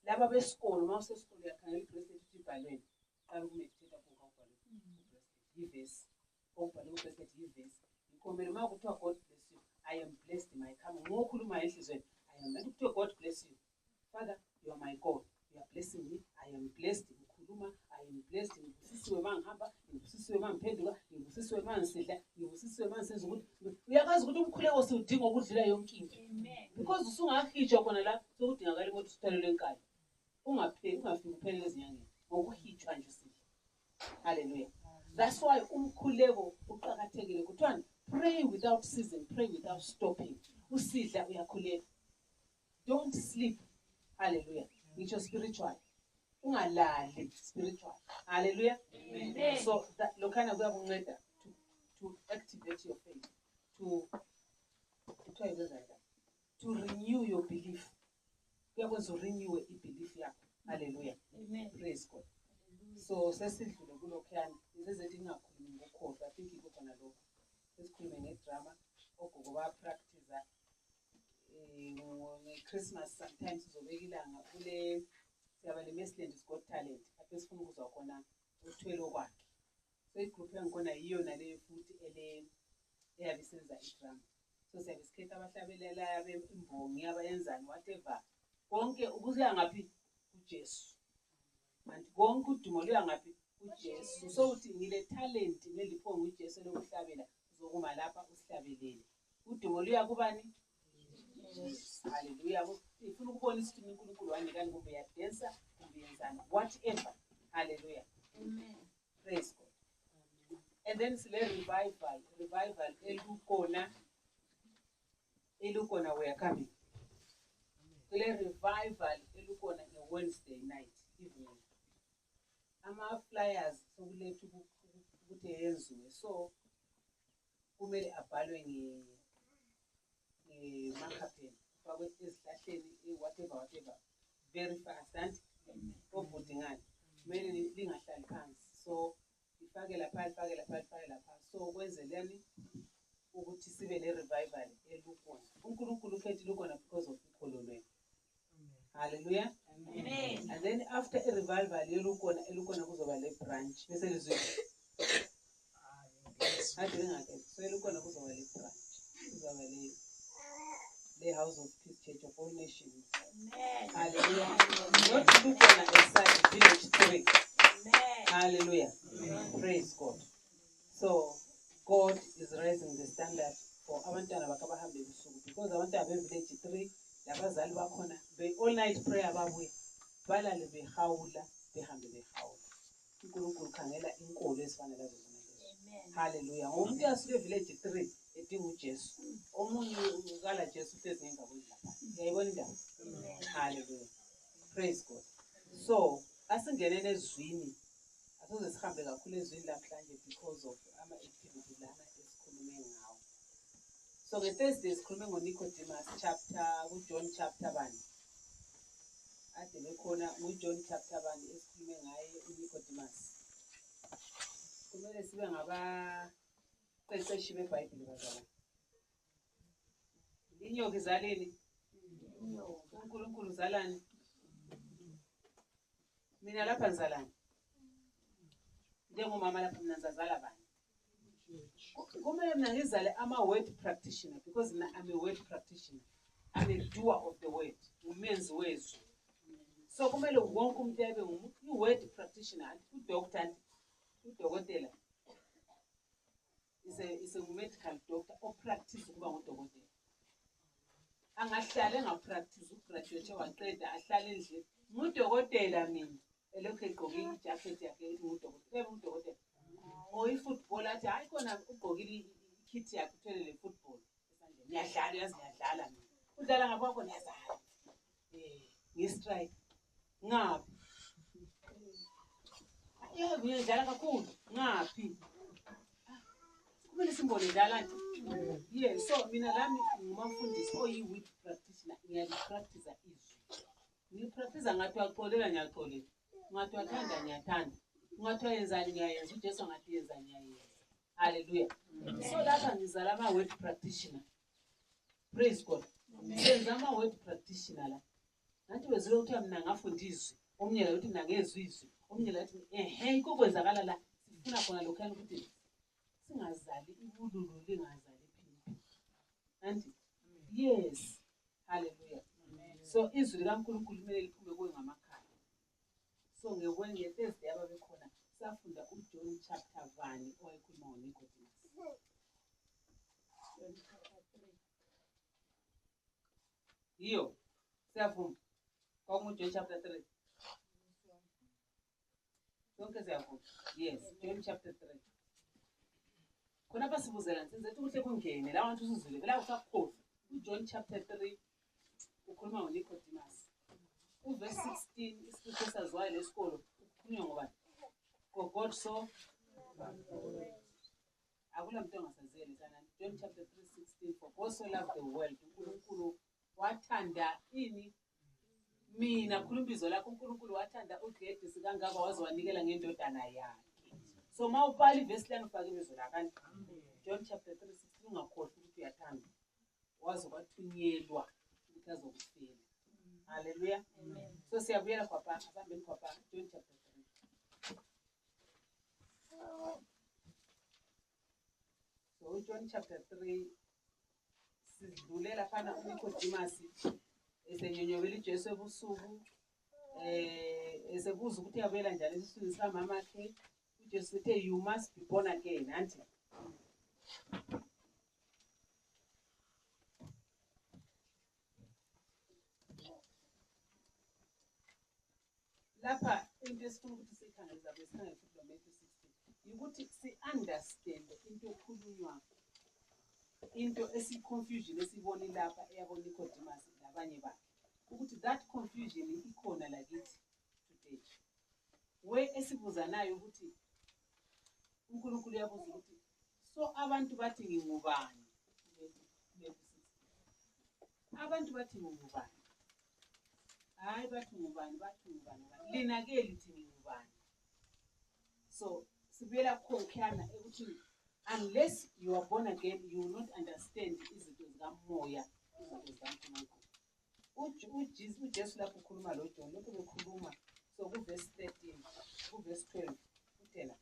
Laba besikolo mawusesikolo yakhangela ibracelet ukuthi ibhalweni. Qala ukumeditate konke ubhalwe. Ivesi. Ubhalwe ibracelet ivesi. Ikhombela uma kuthiwa God bless you. I am blessed in my coming. Ngokhuluma enhlizweni. I am not to God bless you. Father, you are my God. You are blessing me. I am blessed. Ngikhuluma. I am blessed. Ngibusisiwe mangihamba, ngibusisiwe mangiphenduka, ngibusisiwe mangisidla, ngibusisiwe mangisenza ukuthi uyakazi ukuthi umkhuleko siwudinga ukudlula yonke into. Amen. Because usungahitshwa khona la sokudingakala ukuthi usithalele enkani. Ungafiki uphelele ezinyangeni. Ngokuhitshwa nje usidla. Hallelujah. That's why umkhuleko uqhakathekile. Kuthiwa pray without ceasing, pray without stopping. Usidla uyakhuleka. Don't sleep. Hallelujah. Ngitsho spiritual. Ungalali spiritual. Hallelujah. Amen. So that lokhana kuyakunceda to activate your faith, to renew your belief. Kuyakwenza renew i-belief yakho. Hallelujah. Amen. Praise God. So sesidlule kulokhana izezethi ingakhulumi ngokhohlwa. I think ikhona lokho. Sesikhulume ngedrama ogogo bapractice nge-Christmas sometimes uzobeka ilanga kule siyaba le-Mesland Got Talent apho esifuna ukuzwa khona uthwele kwakhe. So igroup yangikhona yiyo naleyo futhi eyabe isenza idrama. So siyabe sikhetha abahlabelela imbongi abayenzani whatever konke ukuya ngaphi uJesu. Manje konke udumo luya ngaphi uJesu. So uthi ngile talent nelipho nguJesu lokuhlabela uzokuma lapha usihlabelele. Udumo luya kubani? Hallelujah. Ifuna ukubonisa ukuthi uNkulunkulu wanikani kumbe yadensa kumbe yenzani. Whatever. Hallelujah. Amen. Praise God. And then sile revival elukona we are coming. Sile revival elukona on Wednesday night evening. Ama flyers sokuletha ukuthi yenziwe. So kumele abhalwe ngemakhapheni fakwe ezihlahleni whatever very fast and obudingani kumele lingahlali phansi. So ifake lapha so kwenzeleni ukuthi sibe ne revival elukona. uNkulunkulu ukhethe ilukona because of ikholonweni. Hallelujah. Amen. And then after a revival elukona kuzoba le branch bese lizwe adingake so elukona kuzoba le branch kuzoba the House of Peace Church of All Nations. Amen. Hallelujah. Not ilukona aside village 3. Amen. Hallelujah. Amen. Praise God. So God is raising the standard for abantwana bakabahambe ebusuku because abantwana bevillage 3 labazali bakhona be all night prayer babuye balale behawula behambe behawula. uNkulunkulu khangela inkolo esifanele zona lezo. Amen. Hallelujah. Umuntu yasuke village 3 edinga uJesu. Omunye ukala Jesu pheze ngemva kwendaba. Uyayibona indaba? Amen. Hallelujah. Praise God. So asingenene ezwini asoze sihambe kakhulu ezwini namhlanje because of ama activities lana esikhulume ngawo. So ngeThursday sikhulume ngoNicodemus chapter uJohn chapter 1. Ade bekhona uJohn chapter 1 esikhulume ngaye uNicodemus. Kumele sibe ngabaqeqeshi beBhayibheli bazalwane. Inyoka izaleni? uNkulunkulu uzalani? Mina lapha ngizalani? Njengomama lapha mina ngizazala bani? Kumele mina ngizale ama-word practitioner because mina I'm a word practitioner. I'm a doer of the word. Umenzi wezwi. So kumele wonke umuntu abe i-word practitioner. Udokotela is a medical doctor or practice ukuba ngudokotela. Angahlale ngapractice ugraduate waqeda ahlale endlini. Ngudokotela mina. Elokhu egqoke ijacket yakhe ngudokotela. Udokotela. Oyi-football athi hayi khona ugqokile ikit yakhe uthwele le football esandleni. Ngiyadlala yazi ngiyadlala mina. Udlala ngapha ngiyazala. Ngistrike. Ngaphi? Yebo ngiyadlala kakhulu. Ngaphi? Kumele simbone dlala nje. Yes, so mina lami ngumfundisi oyi-word practitioner. Ngiyalipractice izwi. Ngipractice ngathi uyaxolela ngiyaxolela. Ngathi uyathanda ngiyathanda. Ngathi uyenzani ngiyayenza. uJesu ngathi yenza ngiyayenza. Hallelujah. So lapha ngizala ama-word practitioner. Praise God. Senza ama-word practitioner la. Ngathi bezile ukuthi mina ngafundiswa. Omnye la uthi mina ngezwe izwi. Omnye la uthi inko kwenzakala la. Sifuna khona lokho ukuthi singazali ibululu lingazali phimbi. Anti? Yes. Hallelujah. So izwi likaNkulunkulu kumele liphume kuwe ngamakhaya. So ngeThursday ababekhona safunda uJohn chapter 1 owayekhuluma ngoNicodemus. Iyo siyavuma kwakunguJohn chapter 3. Sonke siyavuma. Yes, John chapter 3. Khona basibuzela nsinze ukuthi kungene la wantu usuzule bela usakhoza. uJohn chapter 3 ukhuluma ngoNicodemus. Verse 16 isikho saziwayo lesikolo ukukhulunywa ngobani? God so akula muntu ongasazeli sana. John chapter 3:16 for God so loved the world. uNkulunkulu wathanda ini? Mina khuluma ibizo lakho. uNkulunkulu wathanda ugede sikangaka waze wanikela ngendodana yakhe. So mawubhala ivesi langifaka ibizo lakho. John chapter 3:16 ungakhohlwa ukuthi uyathanda. Waze kwathunyelwa ukuthi azokufela. Hallelujah. Amen. So siyabuyela kwapha abambeni kwapha John chapter 3. So John chapter 3 sidlulela phana uNicodemus esenyonyobela uJesu ebusuku esebuza ukuthi yabela njalo esiswini sikamama wakhe, uJesu uthe you must be born again, anti lapha into esifuna ukuthi siyikhangele zabe sikhangele futhi lo Matthew 16 ukuthi si-understand into okhulunywa into esi-confusion esibone lapha eyabona iNicodemus nabanye bakhe ukuthi that confusion ikhona lakithi today we esibuzanayo ukuthi uNkulunkulu uyabuza ukuthi so abantu bathi ngingubani, abantu bathi ngingubani, hayi bathi ngubani, lina ke lithi ngingubani. So sibuyela kukhona ukuthi unless you are born again you will not understand izinto zikamoya, izinto zikaNkulunkulu. uJesu lapho ukhuluma lo John lokho bekhuluma so kuverse 13 kuverse 12 uthela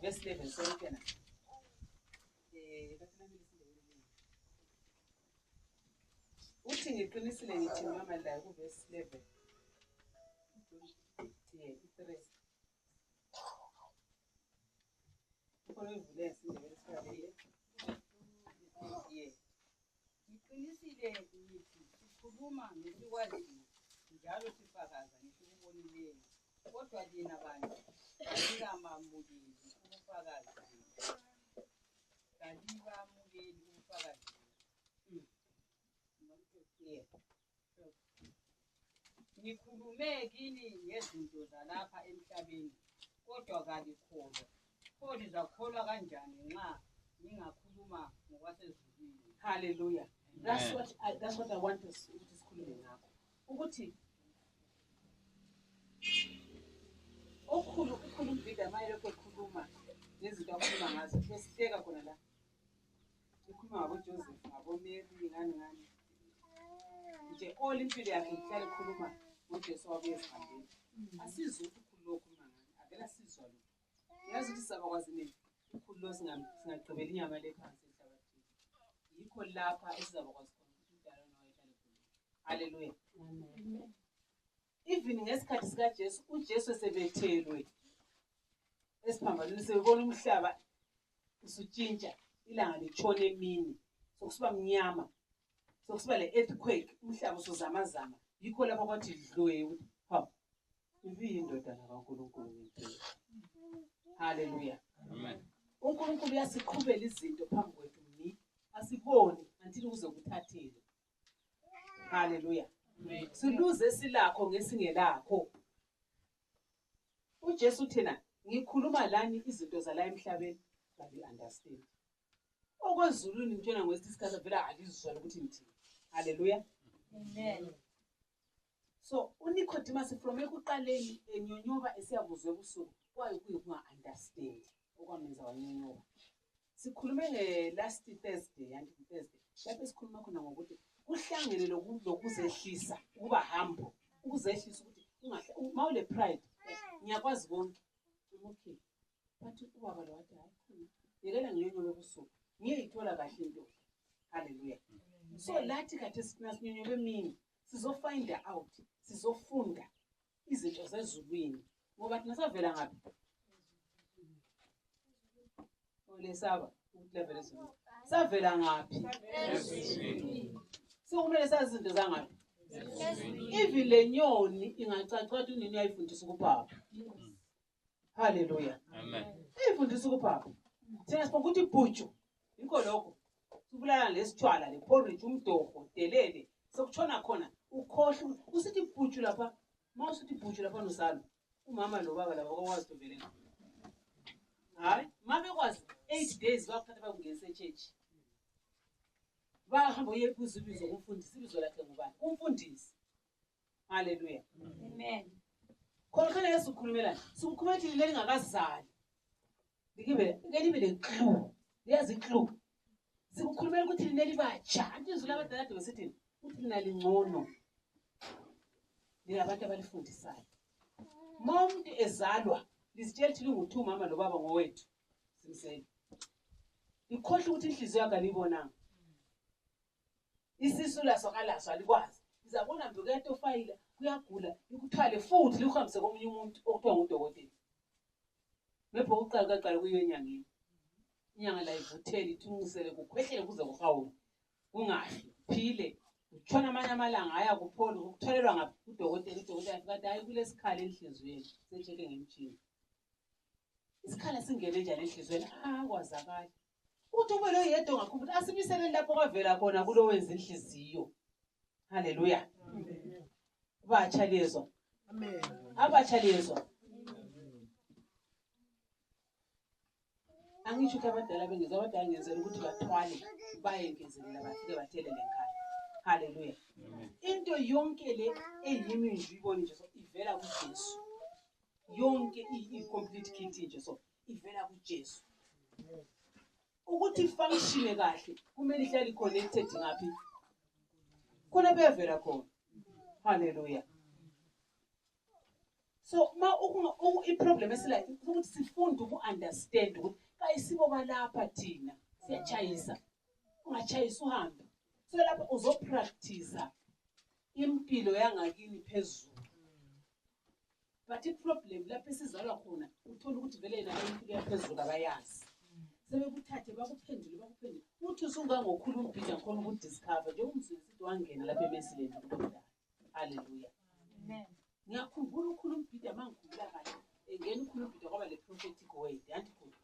verse 11 so uthela uthi ngiqinisile ngithi mama la kuverse 11 3 ukho ivule sindebele sibale Ngiqinisile ngithi sikhuluma ngesikwaziyo njalo sifakaza ngesikubonileyo, kodwa lina bantu alingamamukeli ubufakazi, kalibamukeli ubufakazi. Ngikhulume kini ngezinto zalapha emhlabeni, kodwa kalikholwa. Pho lizakholwa kanjani nxa ningakhuluma ngokwasezulwini? Hallelujah. That's what I want us to sikhulume ngakho. Ukuthi ukhulu mbida mayelo ekhuluma nezinto akhuluma ngazo besihleka khona la. Ukhuluma ngabo Joseph, ngabo Mary, ngani. Nje all impilo yakhe ihlale ekhuluma ngoJesu wabuye esihambeni. Asizwe ukhulu lokhuluma ngani. Avela sizwa lo. Yazi ukuthi sabakwazi nini? Ukhulu lo singagqibela inyama lephansi emhlabathini. Yikho lapha esizabakwazi khona ukuthi umdala nowayehlale khona. Hallelujah. Amen. Even ngesikhathi sikaJesu, uJesu sebethelwe esiphambanweni sebebona umhlaba usutshintsha, ilanga litshona emini, sokusiba mnyama, sokusiba le earthquake, umhlaba usuzamazama. Yikho lapha kwathi dlwe ukuthi ha ibiyindodana kaNkulunkulu ngempela. Hallelujah. Amen. uNkulunkulu uyasiqhubela izinto phambi kwethu ni asiboni until kuze kuthathele. Hallelujah. Amen. Siluze silakho ngesingelakho. uJesu thina ngikhuluma lani izinto zala emhlabeni bali understand. Okwezulwini ngitshena ngwesikhathi vela alizizwa ukuthi ngithini. Hallelujah. Amen. So uNicodemus from ekuqaleni enyonyoba esiyabuzwe ebusuku kwaye kuyikunga understand okwamenza wanyonyoba. Sikhulume last Thursday and Thursday. Lapho sikhuluma khona ngokuthi kuhlangene lokuzehlisa ukuba humble, ukuzehlisa ukuthi ungahle mawule pride ngiyakwazi konke. Okay. Bathi ubaba lo wathi hayi yekela ngiyonyobe ebusuku. Ngiyithola kahle into. Hallelujah. So lathi kade sinasinyonyobe emini sizofind out, sizofunda izinto zezulwini ngoba thina savela ngapi? Olesaba ukulevel ezulwini. Savela ngapi? Ezulwini. Sikumele sazi izinto zangapi? Ezulwini. Even le nyoni ingacaca ukuthi unini uyayifundisa ukupapa. Hallelujah. Amen. Uyifundisa ukupapa. Thina sibona ukuthi ibhuju yikho lokho. Kubulala lesithwala le porridge umdoko delele sokutshona khona ukhohle usithi ibhuju lapha mawusithi ibhuju lapha nosalo umama lo baba lapha okwazi kuvelela hayi mabe kwazi 8 days bakuthatha bakungenisa echurch bahamba uyebuza ibizo kumfundisi ibizo lakhe ngubani umfundisi. Hallelujah. Amen. Khona Yesu ukhulumelana sikhuluma ukuthi leli ngakazali likibe le clue yazi clue sikukhulumela ukuthi lineli batsha antizula abadala besithini uthi mina lingcono abantu abalifundisayo. Umuntu ezalwa lisitshela ukuthi lingu2 mama lo baba ngowethu simsele ikhohle ukuthi inhliziyo yakhe alibonanga isisu laso kalasho alikwazi Izabona nje kuyatofayila, kuyagula, ikuthwale futhi likuhambise komunye umuntu okuthiwa ngudokotela. Ngepho uqala kuyo enyangeni. Inyanga la ivutheli ithunqisele kukhwehlele kuze kuhawule. Kungafi, phile. Utshona amanye amalanga aya kupholi ukutholelwa ngaphi udokotela afika hayi kulesikhala enhlizweni secheke ngemtshini. Isikhala singene njani enhlizweni? Kwazakala. Uthi ube lo yedwa ngakhumbula asibisele lapho kwavela khona kulo wenza inhliziyo. Haleluya. Amen. Batsha lezwa. Amen. Abatsha lezwa. Angisho ukuthi abadala bengizwa abadala ngenzela ukuthi bathwale bayengezelela bafike bathelele ekhaya. Haleluya. Into yonke le eyimi nje ibone nje so ivela kuJesu. Yonke i-complete kit nje so ivela kuJesu. Ukuthi function kahle kumele ihlale connected ngaphi? Khona beyavela khona. Haleluya. So ma i-problem esila ukuthi sifunde uku-understand ukuthi kayisibo balapha thina siyachayisa. Ungachayisa uhambe. So lapha uzopractice impilo yangakini phezulu. But i-problem lapha esizalwa khona uthola ukuthi vele yena impilo yaphezulu abayazi. Sebekuthathe bakuphendule. Uthi usungangokhuluma umbhida khona ukudiscover nje umzulu sithi wangena lapha emesileni kodwa. Haleluya. Amen. Ngiyakhumbula ukukhuluma umbhida mangikhumbula kahle. Engena ukukhuluma umbhida kwaba le prophetic word. Yanti khona.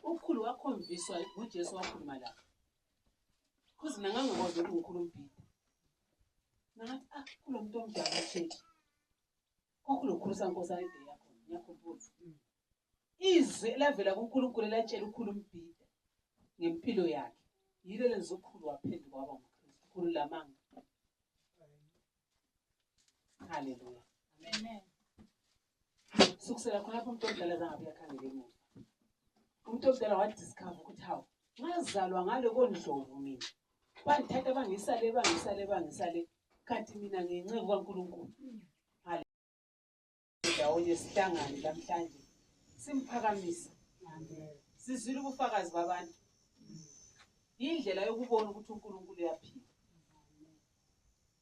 Ukhulu wakhonviswa nguJesu wakhuluma la. Kuze nangangikwazi ukukhuluma umbhida. Nangathi kulomuntu omdala echechi. Kwakulokhulusa Nkosi ayide yakho. Ngiyakhumbula. Izwi elavela kuNkulunkulu elatshela ukhulu umbhida ngempilo yakhe. Yilo lenzokhulu waphenduka waba nguKristu. Khulu lamanga. Haleluya. Amen. Sukusela khona umuntu omdala zangabe yakhangela emuva. Umuntu omdala wadiscover ukuthi hawu ngazalwa ngale kondlovu mina. Bangithatha bangisale kanti mina ngiyinceke kaNkulunkulu. Haleluya. Ndawonye sihlangane namhlanje. Simphakamisa. Amen. Sizwile ubufakazi babantu. Indlela yokubona ukuthi uNkulunkulu uyaphila.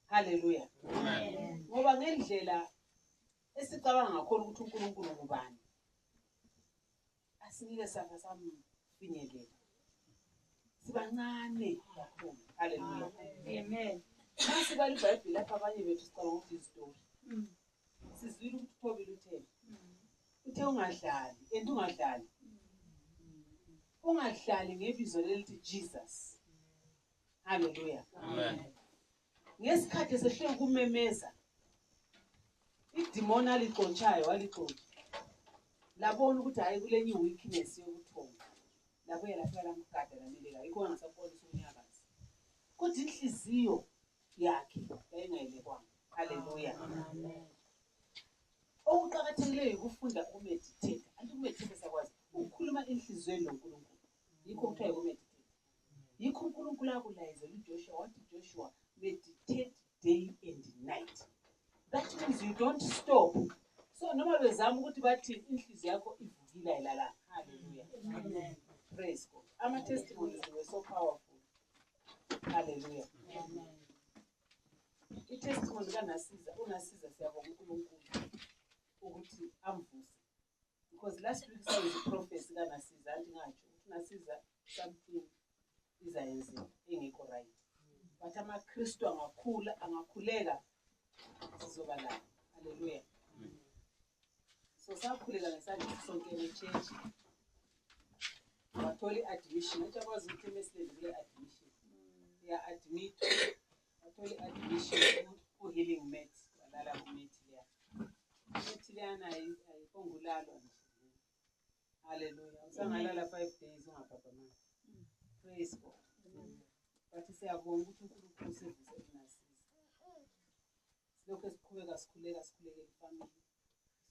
Haleluya. Amen. Ngoba ngendlela esicabanga ngakhona ukuthi uNkulunkulu ngubani. Asinike safa samfinyelela. Sibancane kakhulu. Haleluya. Amen. Mase bali iBhayibheli lapha abanye bethu sicabanga ukuthi izitori. Sizwile ukuthi uThobile utheni. Uthe ungadlali. Ungadlali ngebizo lelithi Jesus. Haleluya. Amen. Ngesikhathi sehlele kumemeza idemon aliqontshayo waliqontsha. Labona ukuthi hayi kulenye weakness yokuthomba. Labuye lapha lamgada lameleka yikho angasabonisa unyakazi. Kodwa inhliziyo yakhe yayingayilekwanga. Haleluya. Amen. Okuqakathekileyo ukufunda ukumeditate. Andikumeditate sakwazi ukukhuluma enhlizweni noNkulunkulu. Yikho kuthiwa ukumeditate. Yikho uNkulunkulu akulayezela uJoshua wathi Joshua meditate day and night. That means you don't stop. So noma bezama ukuthi bathi inhliziyo yakho ivukile ayilala. Hallelujah. Amen. Praise God. Ama testimonies were so powerful. Hallelujah. Amen. I-testimony unasiza siyabonga uNkulunkulu ukuthi amvuse. Because last week saw the prophecy kaNasiza anti ngatsho ukuthi Nasiza something izayenza engekho right. But amaKristu angakhuleka sizoba la. Hallelujah. So sakhuleka ngesandla sonke ne-church. Wathola admission. Echakwazi ukuthi emesileni kule admission. Ya admit. Wathola admission ku-healing med. Walala ku-med leya. Med leyana ayikongulalo nje. Hallelujah. Usangalala 5 days ungaphaphama. Praise God. But siyabonga ukuthi uNkulunkulu usevuse uNasiza. Lokho sikhuleka ifamily.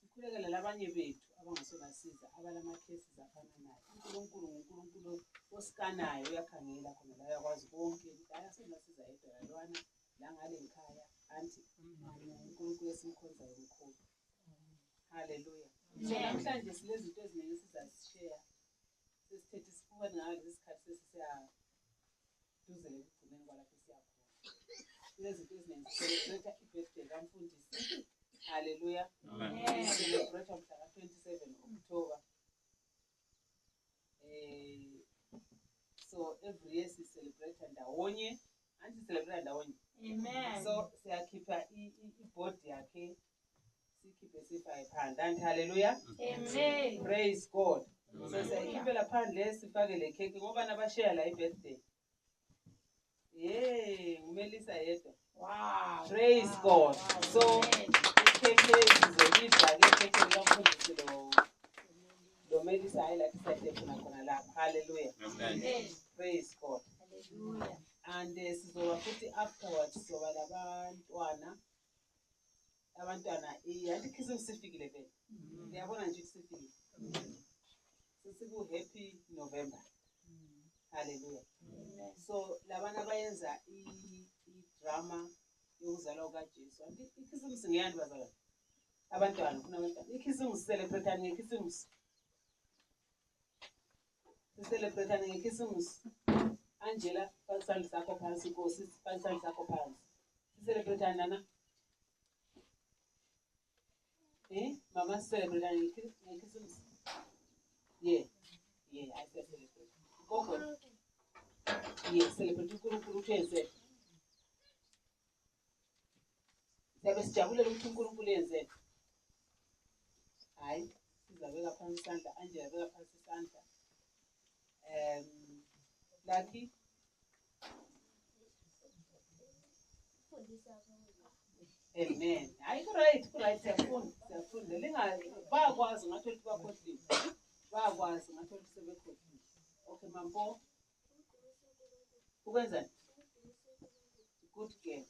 Sikhulekela labanye bethu abangasonasiza abalama cases afana nayo. uNkulunkulu osikanayo uyakhangela khona la yakwazi konke ukuthi ayasonasiza yedwa lalwana la ngale ekhaya anti uNkulunkulu esimkhonzayo umkhulu. Haleluya. So namhlanje silezinto eziningi sizazishare. Sesithethe isifuba ngale isikhathi sesisiya duzele ukugcineni kwalapho siyakhona. kunezinto eziningi celebrate i-birthday kaMfundisi. Hallelujah. Celebrate mhla ka-27 October. So every year si celebrate ndawonye. Anti celebrate ndawonye. Amen. So siyakhipha i-board yakhe sikhiphe si-500. Hallelujah. Amen. Praise God. So siyakhiphela phandle sifake le cake ngoba nabashare la i-birthday. Ngumelisa yedwa. Wow. Praise God. So ikhekhe izolidla ke ikhekhe likaMfundisi lo Melisa highlight side khona lapha. Hallelujah. Amen. Praise God. Hallelujah. And sizoba futhi afterwards soba labantwana yathi Christmas sifikile vele. Ngiyabona nje sifikile. Sisiku happy November. Hallelujah. So labana bayenza i-drama yokuzalwa kukaJesu. Ikhisimusi ngiyani bazalwane? Abantwana ufuna abantwana. Ikhisimusi celebrate ngekhisimusi. Celebrate ngekhisimusi. Angela, fakisandla sakho phansi, Nkosi, fakisandla sakho phansi. Celebrate nana? Mama celebrate ngekhisimusi. Yeah, I celebrate. Go. Yes, celebrate uNkulunkulu uyenze. Siyabe sijabulela ukuthi uNkulunkulu yenze. Hayi, sizabeka phansi isandla, Angela beka phansi isandla. Lucky. Amen. Hayi right, siyafunda. Bayakwazi ngathi ukuthi bakhohliwe. Bayakwazi ngathi ukuthi sebekhohliwe. Okay, Mampo. Ukwenzani? Good girl.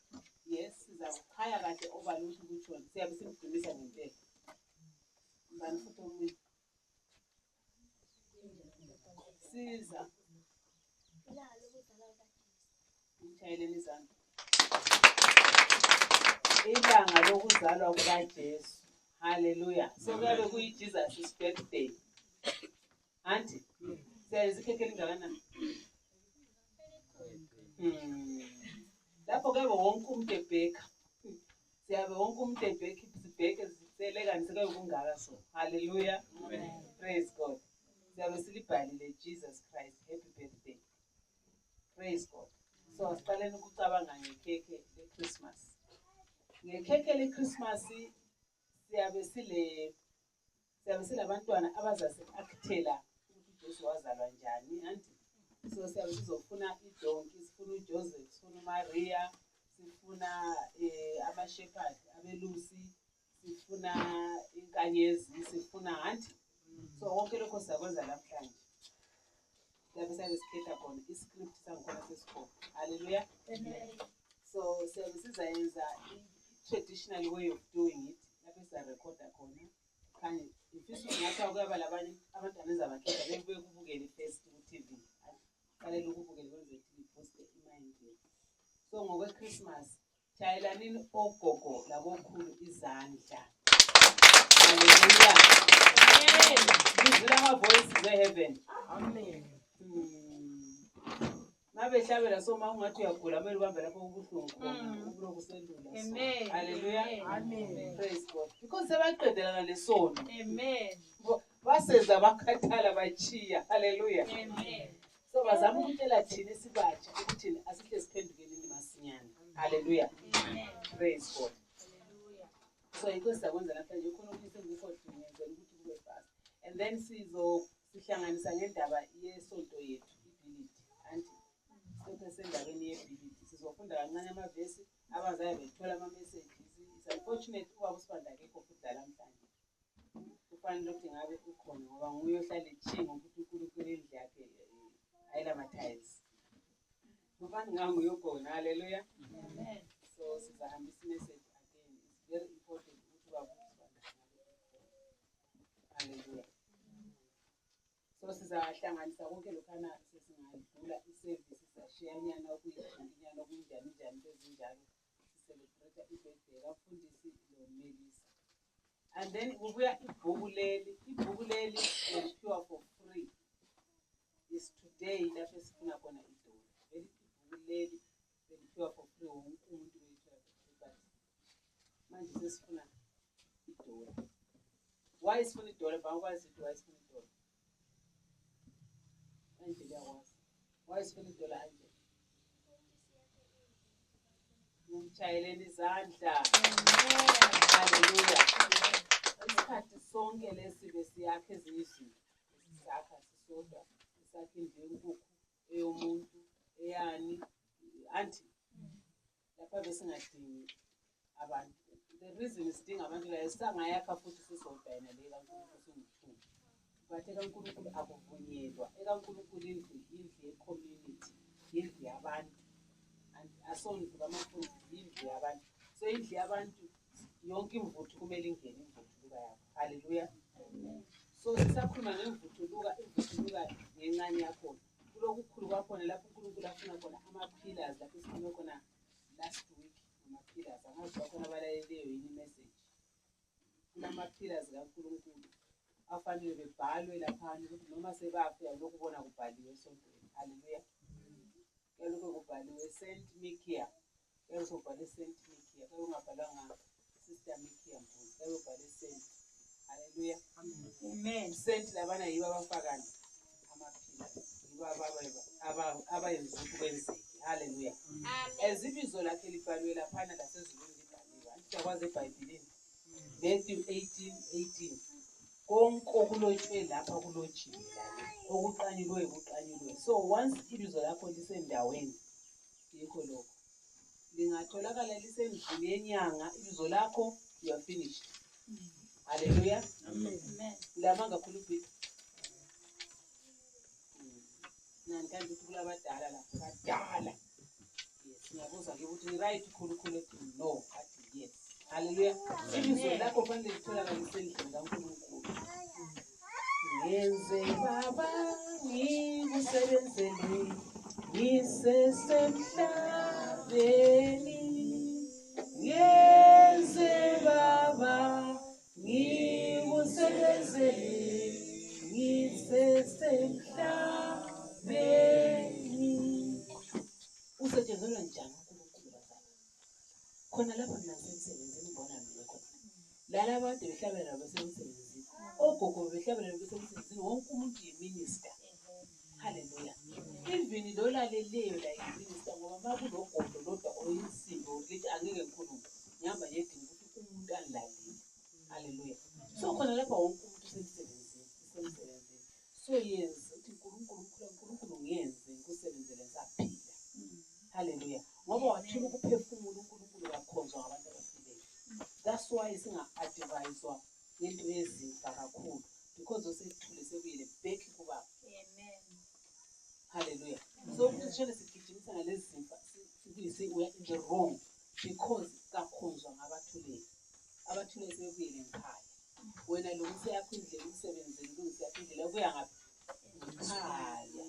Yes, sizawukhaya kahle overload ukuthi siyabe simgcimisa ngempela. Mbani futhi omunye? Siza. Ngitshayeleni izandla. Ilanga lokuzalwa kukaJesu. Hallelujah. So kuyabe kuyi-Jesus' birthday. Auntie, siyayenza ikhekhe elingakanani? Lapho kuyabe wonke umuntu ebheka. Siyabe wonke umuntu ebheka sibheke siselekani seke kungaka so. Hallelujah. Praise God. Siyabe silibhalile Jesus Christ happy birthday. Praise God. So asiqaleni ukucabanga ngekhekhe leChristmas. Ngekhekhe leChristmas siyabe silabantwana abazase akthela ukuthi uJesu wazalwa njani. Anti so siyabe sizofuna idonki, sifuna uJoseph, sifuna uMaria, sifuna ama-shepherd abelusi, sifuna inkanyezi, sifuna anti. So wonke lokho siyakwenza namhlanje. Siyabe sikhetha khona iscript sangikhona sesikole. Hallelujah. So siyabe sizayenza i-traditional way of doing it. Lapho sizarekhoda khona. Kanye ifisa ngathi akuyaba labanye abantwana ezabakhetha bebuye kubukele first ku-TV. Kalele ukubukela kwenze TV post imine. So ngokwe-Christmas shayelanini ogogo labokhulu izandla. Hallelujah. Ngizwile ama-voices e-heaven. Amen. Mabehlabela so ma ungathi uyagula kumele ubambe lapho ubuhlungu khona ubuloku usendlula. Amen. Hallelujah. Amen. Praise God. Because sebaqedelana lesono. Amen. Baseza bakhathala bachiya. Hallelujah. Amen. So bazama ukutshela thina sibatsha ukuthi asihle siphendukeni masinyana. Hallelujah. Amen. Praise God. Hallelujah. So yikho sizakwenza namhlanje ukhona ukuthi ngikho ngenzela ukuthi kube fast. And then sihlanganisa ngendaba yesonto yethu ibhilidi. Anti sonke sendaweni yebhilidi sizofunda kancane amavesi abazayo bethola ama-messages. It's unfortunate ukuba usibanda akekho futhi namhlanje. Kufanele ukuthi ngabe ukhona ngoba nguye ohlala echinga ukuthi uNkulunkulu endle yakhe ayilamathayisi. Kufanele ngangu yokona. Hallelujah. Amen. So sizahambisa message again. It's very important ukuthi ubabusibanda. Hallelujah. So sizahlanganisa konke lokhana sesingadlula iservice sashiyanyana okuyinyana okunjani ezinjalo sicelebrate ibirthday kaMfundisi lo Melisa. And then kubuya ibhuku leli pure for free is today lapho sifuna khona idolo. Ibhuku leli pure for free wonke umuntu manje sesifuna idola. Why sifuna idola? Bangakwazi ukuthi why sifuna idola. Manje liyakwazi. Why sifuna idola anje? Ngimshayeleni izandla. Haleluya. Isikhathi sonke lesi besiyakhe ezinye isakha sisodwa, isakhe indlu yenkukhu, eyomuntu, eyani, anti lapha besingadingi abantu. The reason sidinga abantu la sangayakha futhi sisodwa yena le kaNkulunkulu singu-2. But ekaNkulunkulu akuvunyelwa. ekaNkulunkulu indlu ye-community, indlu yabantu. Asondlu kaMakhulu indlu yabantu. So indlu yabantu yonke imvuthu kumele ingene imvuthuluka yakho. Haleluya. So sisakhuluma ngemvuthuluka, imvuthuluka ngencane yakhona. Kulokukhulu kwakhona lapho uNkulunkulu afuna khona ama-pillars lapho esikhulume khona last week ama-pillars. Angazi bakhona abalaleleyo yini imessage. Kulama-pillars kaNkulunkulu afanele bebhalwe laphana ukuthi noma sebafa uyalokubona kubhaliwe esontweni. Haleluya. Uyalokhu kubhaliwe Saint Mikia. Uyalokhu kubhaliwe Saint Mikia. Ungabhalwanga Sister Mikia Mbuzi. Uyalokhu Saint. Haleluya. Amen. Saint labana yibo abafakana ama-pillars. Yibo abayenza ukuthi kwenzeke. Haleluya. Ezibizo lakhe libhaliwe laphana lasezulwini libhaliwe. Anti siyakwazi eBhayibhelini. Matthew 18:18. Konke okulotshwe lapha kulotshiwe lapha. Okuqanyulwe kuqanyulwe. So once ibizo lakho lisendaweni yikho lokho. Lingatholakala lisendlini yenyanga ibizo lakho you are finished. Haleluya. Amen. Lama ngakhuluphi. Nanti kulabadala lapha badala. Yes, ngiyabuza ke ukuthi right khulukhulu ethi no athi yes. Haleluya. Ibizo lakho fanele litholakala lisendlini kaNkulunkulu. Ngenze baba ngikusebenzele ngisesemhlabeni. Ngenze baba ngikusebenzele ngisesemhlabeni. Usetshenzelwa njani uNkulunkulu bazalwane? Khona lapha mina ngisemsebenzini ngibona mina khona. Lala abantu behlabela besemsebenzini. Ogogo behlabela besemsebenzini. Wonke umuntu yiminister. Haleluya. Even lo laleleyo la yiminister ngoba makulogodo lodwa oyinsimbi ukuthi angeke ngikhulume. Ngihamba nje edinga ukuthi umuntu angilalele. Haleluya. So khona lapha wonke umuntu usemsebenzini. So yenza ukuthi uNkulunkulu ngiyenze ngikusebenzele ngisaphila. Haleluya. Ngoba wathula ukuphefumula uNkulunkulu kakhonzwa ngabantu abafileyo. That's why singa-adviswa ngento ezinhle kakhulu because osethule sekuyile back kubaba. Amen. Haleluya. So kushele sigijimisa ngalezi zinto sibuyise we are in the wrong because kakhonzwa ngabathuleli. Abathuleli sebuyile ekhaya. Wena lo useyakho indlela umsebenzini kulungisa indlela kuya ngaphi? Ekhaya.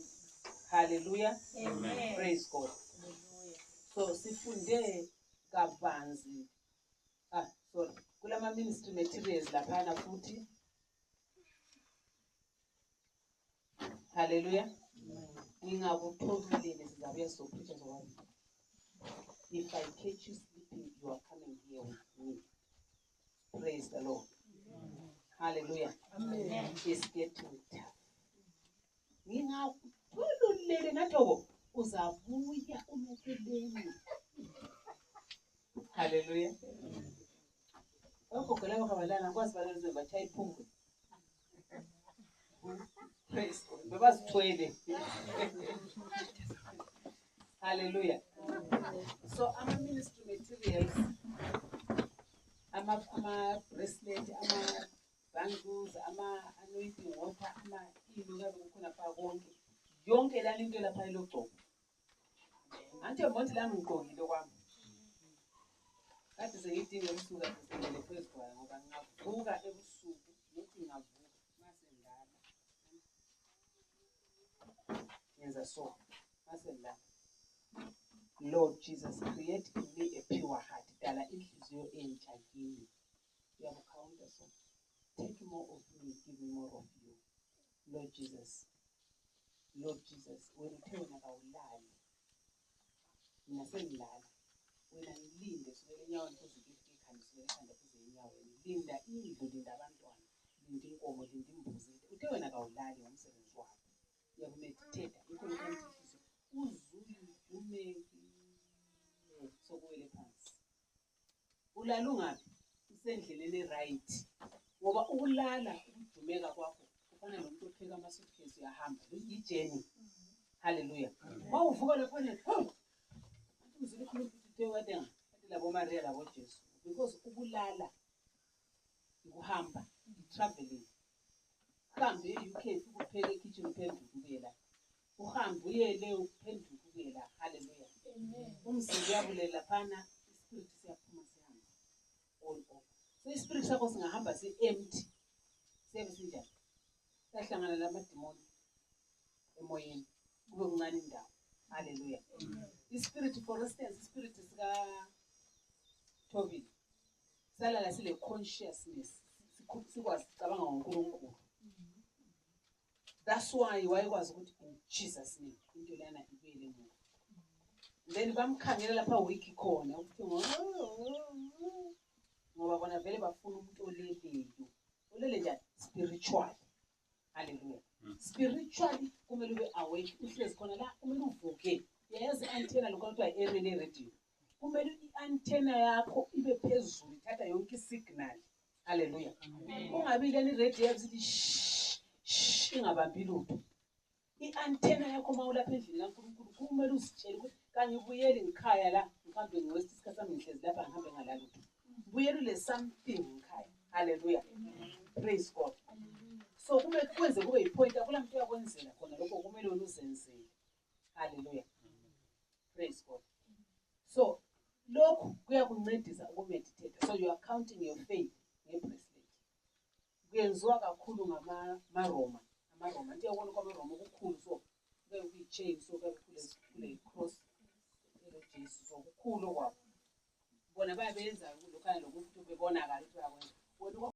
Haleluya. Amen. Praise God. Hallelujah. So sifunde kabanzi sorry kulama ministry materials laphana futhi. Haleluya. Ngingakuthokozile sizabuya sokupreacher zokwazi. If I catch you sleeping, you are coming here with me. Praise the Lord. Hallelujah. Amen. It's getting tough. Ngingakuthokozile nathobo uzabuya umekeleni. Hallelujah. Okhokho laba kabalana kwazi balezwe bachaya iphungu. Praise God. Bebazithwele. Hallelujah. So ama-ministry materials, ama-bracelet, ama-bangles, ama-anointing water, ama-iluka kukhona phaa konke. Yonke lana into lapha ilogcobo. Ante monthi lami ngigqokile kwami. Kade sengidinga ukusuka ngisengele phezu kwayo ngoba ngingavuka ebusuku nokuthi ngingavuka mase ngilala. Yenza so mase ngilala. Lord Jesus, create in me a pure heart. Dala inhliziyo entsha kimi. Uyakukhawunta so. Take more of me, give me more of you. Lord Jesus. Lord Jesus, wena uthe wena kawulali. Mina sengilala. Wena ngilinde sukela enyaweni kuze ngifike ekhaya. uzibeke ekhanda phezu enyaweni, linda indlu, linda abantwana, linda inkomo, linda imbuzi. Uthe wena kawulali ngomsebenzi wakho, uyakumedithetha inkonkantifiso uzulidumeki sokuwele phansi. Ulala ungaphi? Usendleleni right, ngoba ukulala ukudumeka kwakho kufana nomuntu opheka ama-suitcase uyahamba ijeni. Haleluya. Mawuvuka laphana uzile khona ukuthi wadenga labo Maria labo Jesu, because ukulala ukuhamba, traveling. Uhambe e-UK ukupheka ekitchen uphenduka ubuyela, uhambe uyele uphenduka ubuyela. Haleluya. Umzimba uyabulela laphana, ispirit siyaphuma sihamba all over. So ispirit sakho singahamba si-empty, siyabe sinjani? Siyahlangana namadimoni emoyeni, kube kuncane indawo. Haleluya. Ispirit, for instance, ispirit sika-Tobin salala sile consciousness, sikwazi cabanga ngoNkulunkulu. That's why wayekwazi ukuthi in Jesus name into lana ibuyele emuva. Then bamkhangela lapha wiki khona ukuthi ngoba bona vele bafuna umuntu oleleyo. Olele njani? Spiritual. Haleluya. Spiritually kumele ube awake, uhlezi khona la, kumele uvuke. Yazi antenna lokho kuthiwa i-airway radio. Kumele i-antenna yakho ibe phezulu, ithatha yonke isignal. Haleluya. Ungabi leni radio yazithi shh ingabambi lutho. I-antenna yakho mawulapha endlini kaNkulunkulu kumele uzitshele ukuthi kanye ubuyele ngikhaya la, ngihambe ngiwest isikhathi sami ngihlezi lapha ngihambe ngalalutho. Ubuyele le something ngikhaya. Haleluya. Praise God. So kumele kwenze kube yipoint akulanto uyakwenzela khona lokho kumele uzenzele. Haleluya. Praise God. So lokho kuyakuncedisa ukumeditate. So you are counting your faith ngebracelet. Kuyenziwa kakhulu ngama-Roma. Ama-Roma nje uyabona kwama-Roma okukhulu, so kuye kuyi-chain, so kuye kule cross Jesu, so kukhulu kwabo. Bona bayabenza lokho lokuthi bebonakala ukuthi bayakwenza.